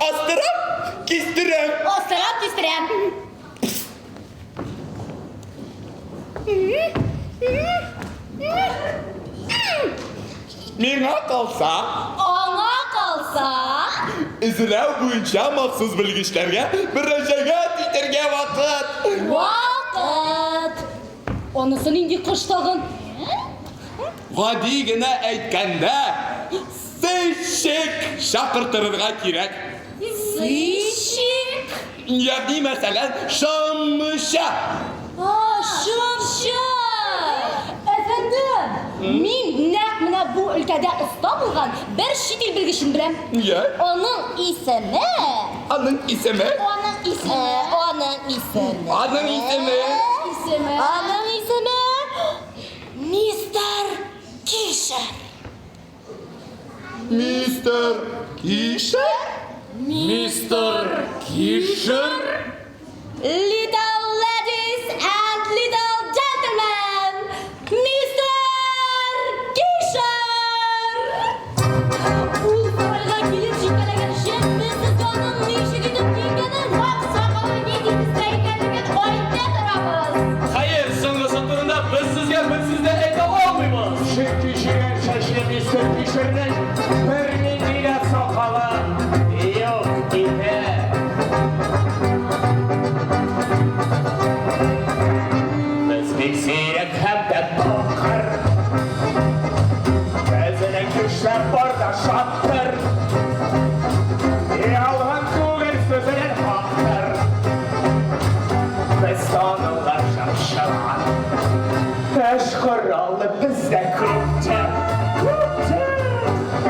астырам, кистерәм. Астырам, кистерәм. Миңа калса, Аңа калса, эзләү буенча махсус белгечләргә мөрәҗәгать итәргә вакыт. Вакыт. Анысы нинди кош тагын? Гади генә әйткәндә, сыщик чакыртырырга кирәк. Сыщик? Ягъни мәсәлән, шымчы. А, шымчы! Әфәндем, мин нәкъ менә бу өлкәдә оста булган бер чит ил белгечен беләм. Я? Аның исеме. Аның исеме? Аның исеме. Аның исеме. Аның исеме? Исеме. Аның исеме Мистер Кишер. Мистер Кишер? Мистер Кишер? Little ladies and little gentlemen, Мистер Кишер! Ул сарайга килеп җиткәләгәнче, без сезгә аның ничек итеп киенгәнен һәм сакалы нинди төстә икәнлеген әйтә торабыз. Хәер, соңгысы турында без сезгә бер сүз дә әйтә алмыйбыз. Чөнки җирән чәчле мистер Кишернең бернинди дә сакалы юк иде. Без бик зирәк һәм дә тапкыр. Безнең көчләр бар да шаттыр. Ялган түгел сүзенең хактыр. Без танылган шымчылар. Эш коралы бездә күптә, күптә.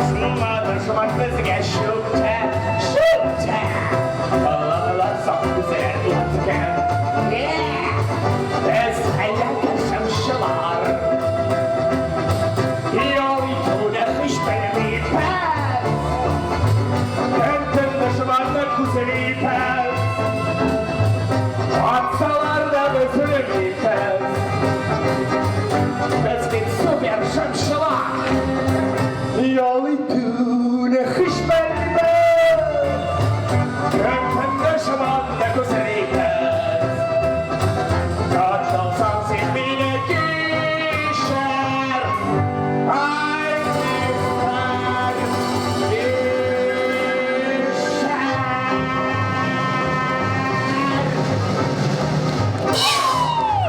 Шуңа дошман безгә чүптә, чүптә. Алсак үзен үткән. Без хәйләкәр шымчылар. Ял итүне һич белмибез. Көн-төн дошманны күзлибез. Атсалар да без үлмибез. Без бит супер шымчылар. Ял итүне һич белмибез. Көн-төн дошманны күзлибез. Атсаң син мине кишер. Ай, мистер Кишер.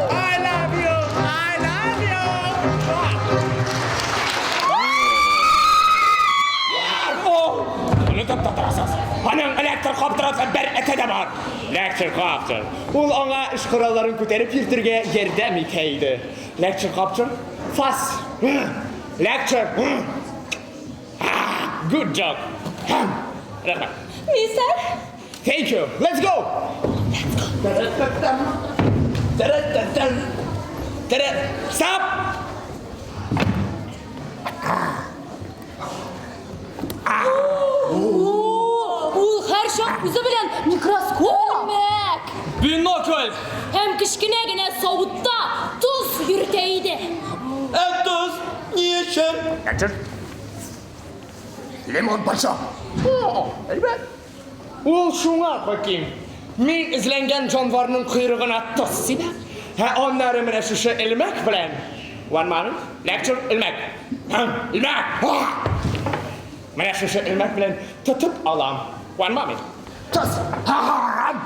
I love you! I love you! Моны туктатасыз. Аның электр каптырасы бер эте дә бар. Электр каптыр. Ул аңа эш коралларын күтәреп йөртергә ярдәм итә иде. Lecture copter. Fast. Lecture. Good job. Рәхмәт. Мистер? Thank you. Let's go. Тәрәт-тәт-тән. Тәрәт. Stop. Ул һәрчак үзе белән микроскоп, элмәк Бинокль! һәм кечкенә генә савытта тоз йөртә иде. Ә тоз ни өчен? Лимон патша. Әйбәт. Ул шуңа хаким. Мин эзләнгән җанварның койрыгына тоз сибә. Һә аннары менә шушы элмәк белән. One moment. Lecture элмәк. Һәм элмәк. Менә шушы элмәк белән тотып алам. One moment. Тоз. Һам.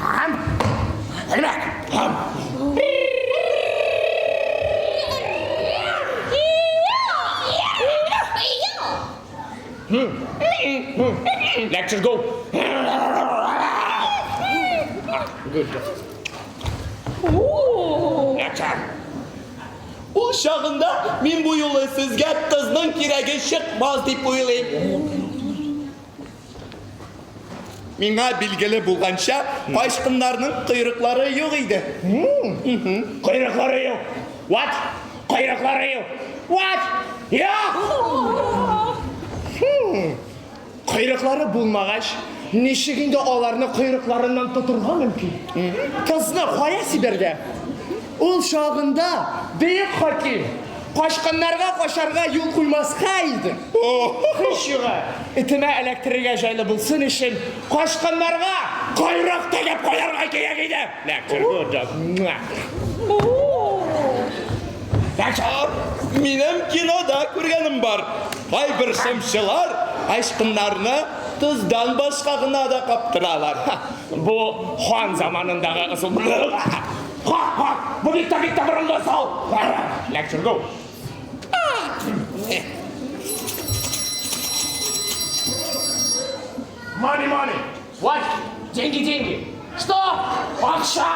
Һам. Элмәк. Һам. Lecture go. Good. Lecture. Ул чагында мин бу юлы сезгә тозның кирәге чыкмас дип уйлыйм. Миңа билгеле булганча, качкыннарның койрыклары юк иде. Койрыклары юк. What? Койрыклары юк. What? Юк. Койрыклары булмагач, Ничек инде аларны койрыкларыннан тотырга мөмкин? Кызны кая сибәргә? Ул чагында бөек хаким качкыннарга качарга юл куймаска иде. Һич югы, этемә эләктерергә җайлы булсын өчен качкыннарга койрык тегеп куярга кирәк иде. Ләктер, good job. Минем кинода күргәнем бар. Кайбер шымчылар качкыннарны тоздан башка гына да каптыралар. Бу хан заманындагы ысул. Ха, ха, бу бик тә бик тә борынгы ысул. Lecture go. Money, money. What? Деньги, деньги. Что? Акча.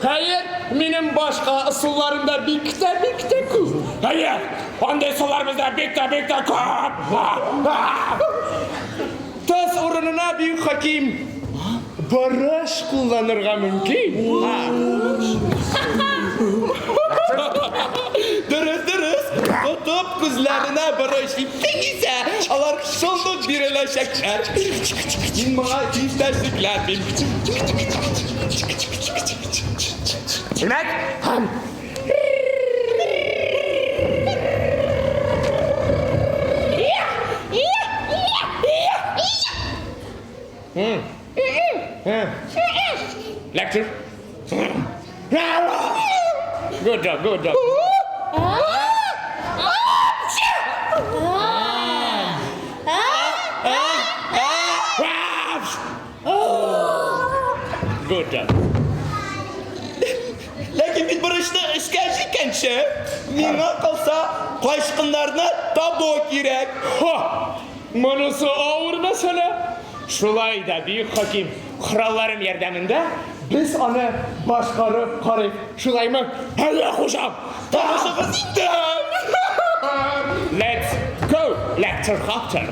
Хәер, минем башка ысулларым да бик тә бик тә күп. Хәер, андый ысуллар бездә бик тә бик тә күп. Тоз урынына бөек хаким борыч кулланырга мөмкин. Дөрес, дөрес. Тотып күзләренә борыч сиптең исә, алар шундук биреләчәкләр. Мин моңа һич тә шикләнмим. Димәк, һәм Lecture. Good job, good job. Good job. Ләкин бит борычны эшкә җиккәнче, миңа калса, качкыннарны табу кирәк. Ха! Монысы авыр мәсьәлә. Шулай да, бөек хаким, коралларым ярдәмендә без аны башкарып карыйк. Шулаймы? Әйе, хуҗам! Тавышыгыз инде! Let's go, Lecter Hopter!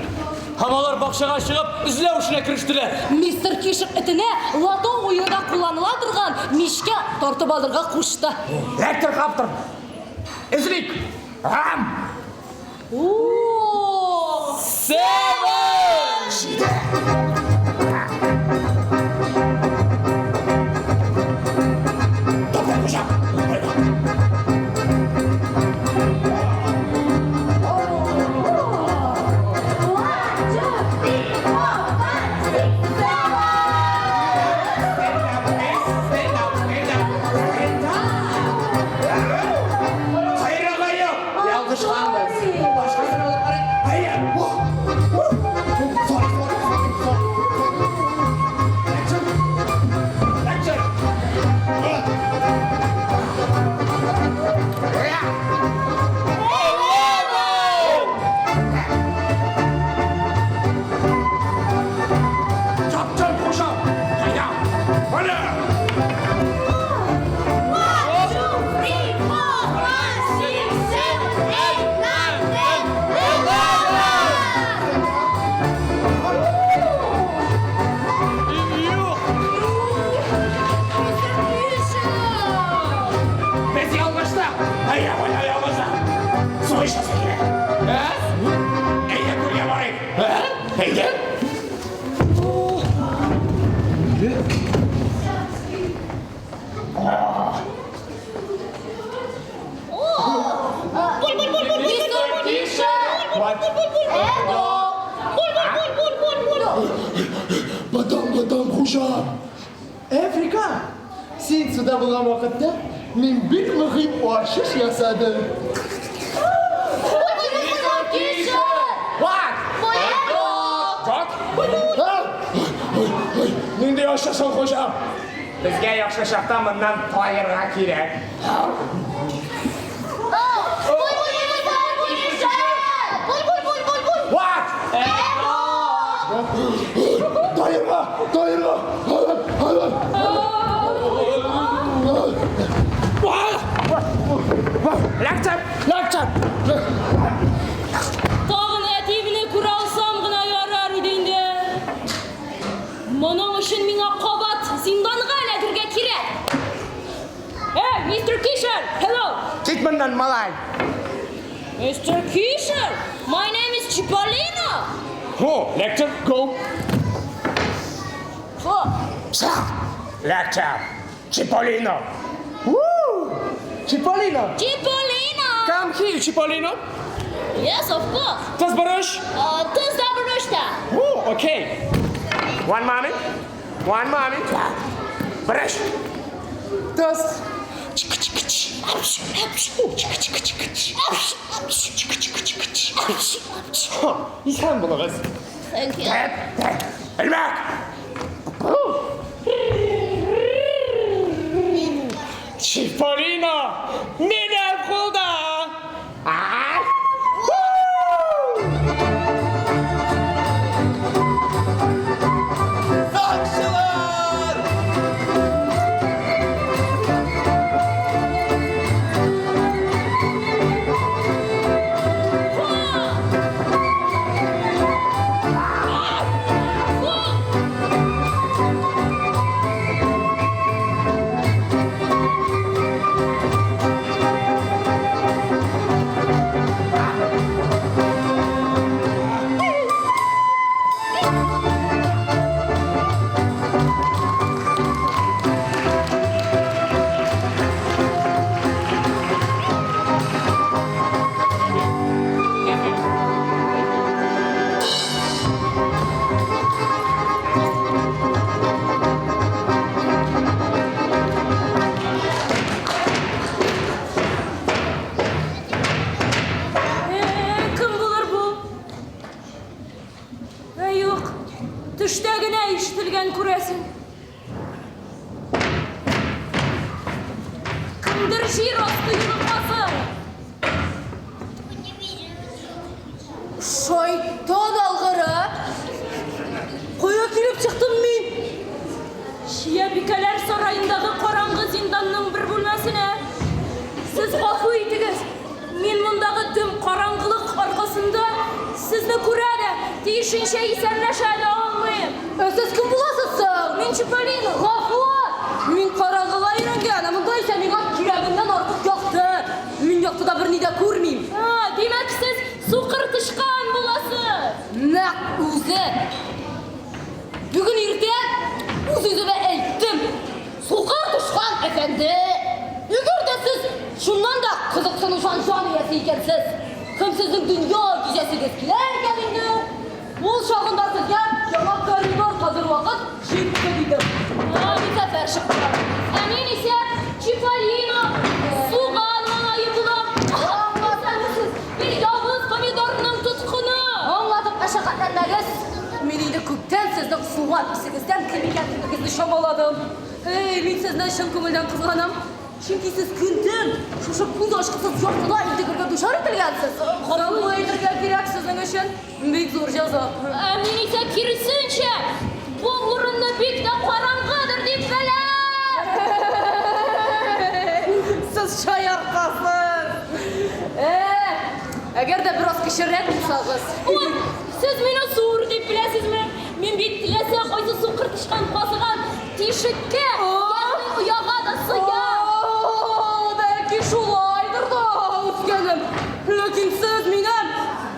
Һәм алар бакчага чыгып, эзләү эшенә керештеләр. Мистер Кишер этенә лото уенында кулланыла торган мичкә тартып алырга кушты. Lecter Hopter! Эзлик! Һәм! О! Seven! Таптым, хуҗам! One, two, three, four, five, six, seven. Койрыгы юк! Ялгышканбыз. Башкасын алып карыйк. Әйе. Sorry, sorry, sorry, sorry. Lecture. Lecture. Таптым, хуҗам! Кайда? Менә! One, two, three, four, five, six, seven, eight, nine, 10, 11. Юк! Мистер Кишер! Без ялгыштык! Әйе, әйе, ялгыштык! Су эчәсе килә. Ә? Әйдә, күлгә барыйк. Ә? Әйдә. Мистер Кишер! Эдо! Батам, батам, хуҗа. Эврика! Син суда булган вакытта мин бик мөһим ачыш ясадым. Мистер Кишер! What? Эдо! What? Нинди ачыш ул, хуҗам? Безгә яхшы чакта моннан таерга кирәк. Буль, буль, буль, буль, буль, буль, буль. What? Таерга, таерга. Алып, алып. What? Lecture! Lecture! Тагын әтиемне күрә алсам гына ярар иде инде. Моның өчен миңа кабат зинданга эләгергә кирәк. Эй, мистер Кишер, hello. Кит моннан, малай. Мистер Кишер, my name is Чиполлино. Хо, лектор, go. Хо. Лектор, Чиполлино. Woo! Чиполлино. Чиполлино. Come here, Чиполлино. Yes, of course. Тез барыш. Тез дә борыш та. Oh, okay. One moment. One moment. Барыш. Тез. Исән булыгыз. Thank you. Элмәк! Чиполлино! Минем кулда! Ай! Сакчылар! Кем булыр бу? Ә, юк, төштә генә ишетелгән күрәсең. Кемдер җир асты юлы казый. Шайтан алгыры! Кая килеп чыктым мин? Чиябикәләр сараендагы караңгы зинданның бер бүлмәсенә. Сез гафу итегез, мин мондагы дөм караңгылык аркасында сезне күрә дә, тиешенчә исәнләшә дә алмыйм. Ә сез кем буласыз соң? Мин Чиполлино. Гафу! Мин караңгыга өйрәнгән, ә монда исә миңа кирәгеннән артык якты. Мин яктыда берни дә күрмим. А, димәк, сез сукыр тычкан буласыз. Нәкъ үзе. Бүген иртән үз-үземә әйттем. Сукыр тычкан әфәнде, әгәр дә сез чыннан да кызыксынучан җан иясе икәнсез, һәм сезнең дөнья гизәсегез килә икән инде, ул чагында сезгә яңа коридор казыр вакыт җитте, дидем. Мин сәфәр чыктым. Ә мин исә Чиполлино, суган малае булам. Исәнмесез, мин явыз помидорның тоткыны. Аңлатып мәшәкатьләнмәгез. Мин инде күптән сезнең суган исегездән кем икәнлегегезне чамаладым. Эй, мин сезне чын күңелдән кызганам. Чөнки сез көн-төн шушы күз ачкысыз яктыда интегергә дучар ителгәнсез. Гафу итәргә кирәк сезнең өчен бик зур җәза. Ә мин исә киресенчә, бу урынны бик тә караңгыдыр дип беләм. Сез шаяртасыз. Әгәр дә бераз кечерәк булсагыз. Ой, сез мине зур дип беләсезме? Мин бит теләсә кайсы сукыр тычкан казыган тишеккә, ягъни ояга да сыям. Бәлки шулайдыр да, үскәнем. Ләкин сез минем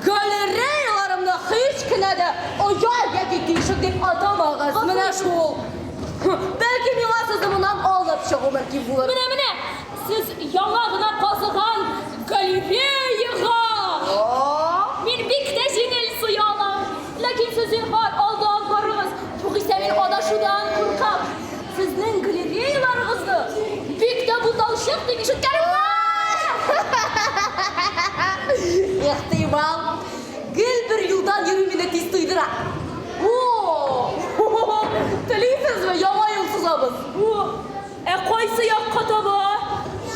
галереяларымны һич кенә дә оя яки тишек дип атамагыз. Менә шул. Бәлки миңа сезне моннан алып чыгу мөмкин булыр. Менә, менә, сез яңа гына казыган галереяга. Мин бик тә җиңел сыя алам. Ләкин сез зинһар алдан барыгыз. Югыйсә мин адашудан куркам. Сезнең галереяларыгызны бик тә буталчык дип ишеткәнем бар. Ихтимал, гел бер юлдан йөрү мине тиз туйдыра. О! Телисезме, яңа юл сызабыз. О, ә кайсы якка таба?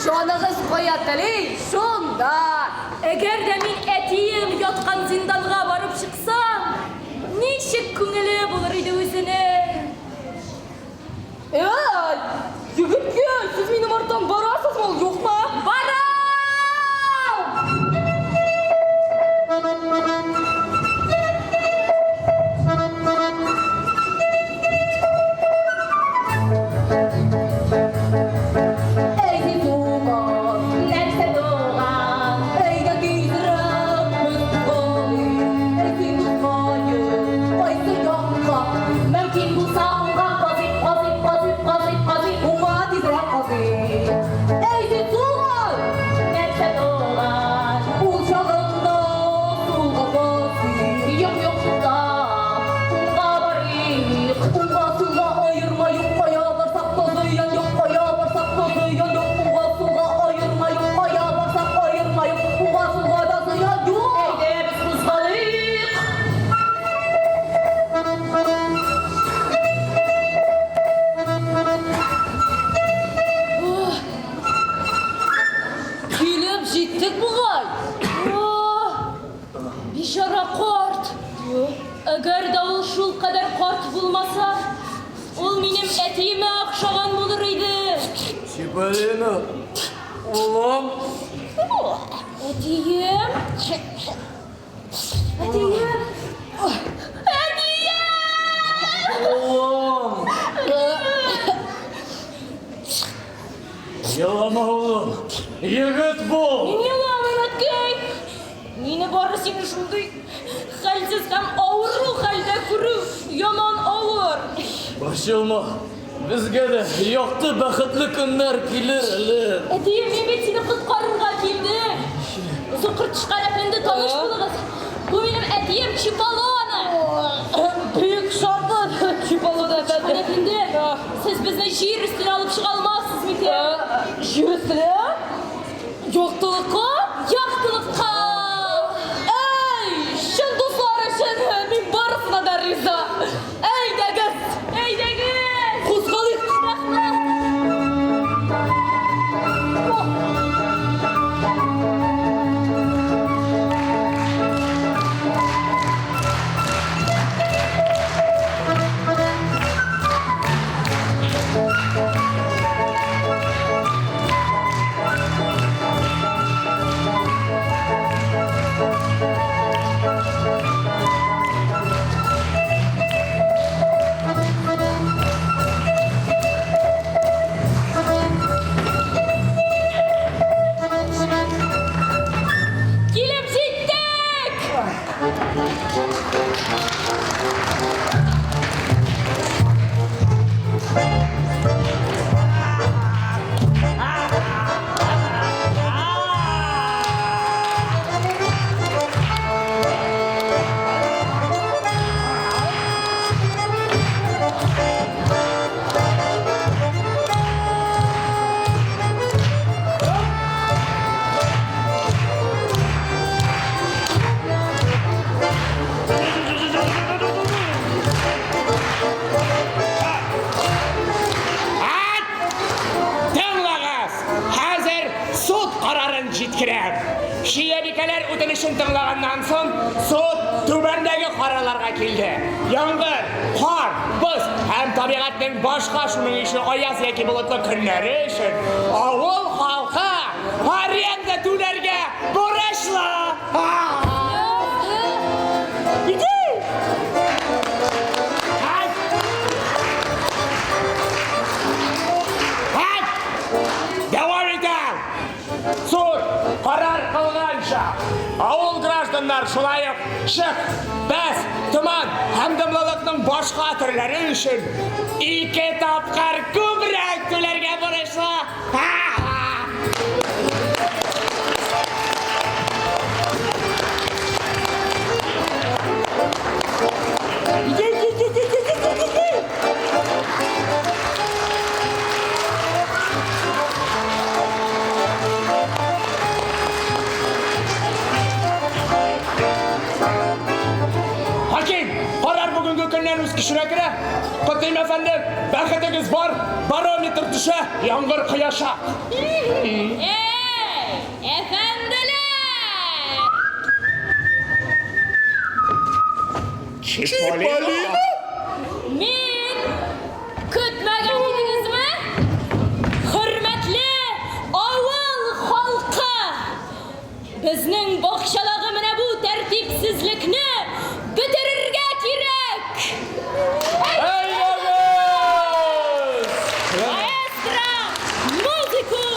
Җаныгыз кая тели, шунда. Әгәр дә мин әтием яткан зинданга барып чыксам, ничек күңеле булыр иде үзенең. Эй, егеткәй, сез минем арттан барасызмы, юкмы? Барам! Әй, туган, Нәрсә туган? әйдә тизрәк. Әгәр дә ул шулкадәр карт булмаса, ул минем әтиемә охшаган булыр иде. Чиполлино, улым. Әтием? Әтием? Әтием! Улым! Елама, улым. Егет бул. Мин еламыйм, әткәй. Мине бары сине шундый хәлсез һәм авыру хәлдә күрү яман авыр. Борчылма. Безгә дә якты, бәхетле көннәр килер әле. Әтием, мин бит сине коткарырга килдем. Сукыр тычкан әфәнде, таныш булыгыз. Бу минем әтием Чиполлоне. Бик шатмын, Чиполлоне Тычкан әфәнде. әфәнде, сез безне җир өстенә алып чыга алмассыз микән? Җир өстенә? Яктылыкка? Яктылыкка! Әй, чын дуслар өчен мин барысына да риза. Әйдәгез! Әйдәгез! Кузгалыйк! Рәхмәт! Килеп җиттек! Ат! Тыңлагыз! Хәзер суд карарын җиткерәм. Чиябикәләр үтенечен тыңлаганнан соң, суд түбәндәге карарларга килде. Яңгыр, кар, боз һәм табигатьнең башка шуның ише аяз яки болытлы көннәре өчен авыл халкы аренда түләргә бурычлы. Иди! Ат! Ат! Дәвам итәм! Суд карар кылганча, авыл гражданнар шулай ук чык, бәс, томан һәм дымлылыкның башка төрләре өчен ике тапкыр күбрәк түләргә бурычлы. Ха-ха! Хаким, карар бүгенге көннән үз көченә керә. Котлыйм әфәндем, бәхетегез бар, барометр төшә, яңгыр кояша. Эй, әфәнделәр! Чиполлино? Мин көтмәгән идегезме? Хөрмәтле авыл халкы! Безнең бакчадагы менә бу тәртипсезлекне бетерергә кирәк! Әйдәгез! Маэстро, музыку!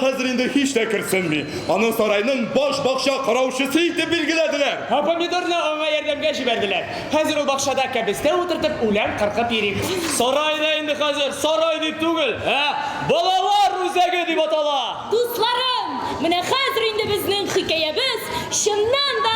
хәзер инде һич тә керсенми. Аны сарайның баш бакча караучысы итеп билгеләделәр. Ә Помидорны аңа ярдәмгә җибәрделәр. Хәзер ул бакчада кәбестә утыртып, үлән кыркып йөри. Сарай да инде хәзер сарай дип түгел, ә балалар үзәге дип атала. Дусларым, менә хәзер инде безнең хикәябез чыннан да.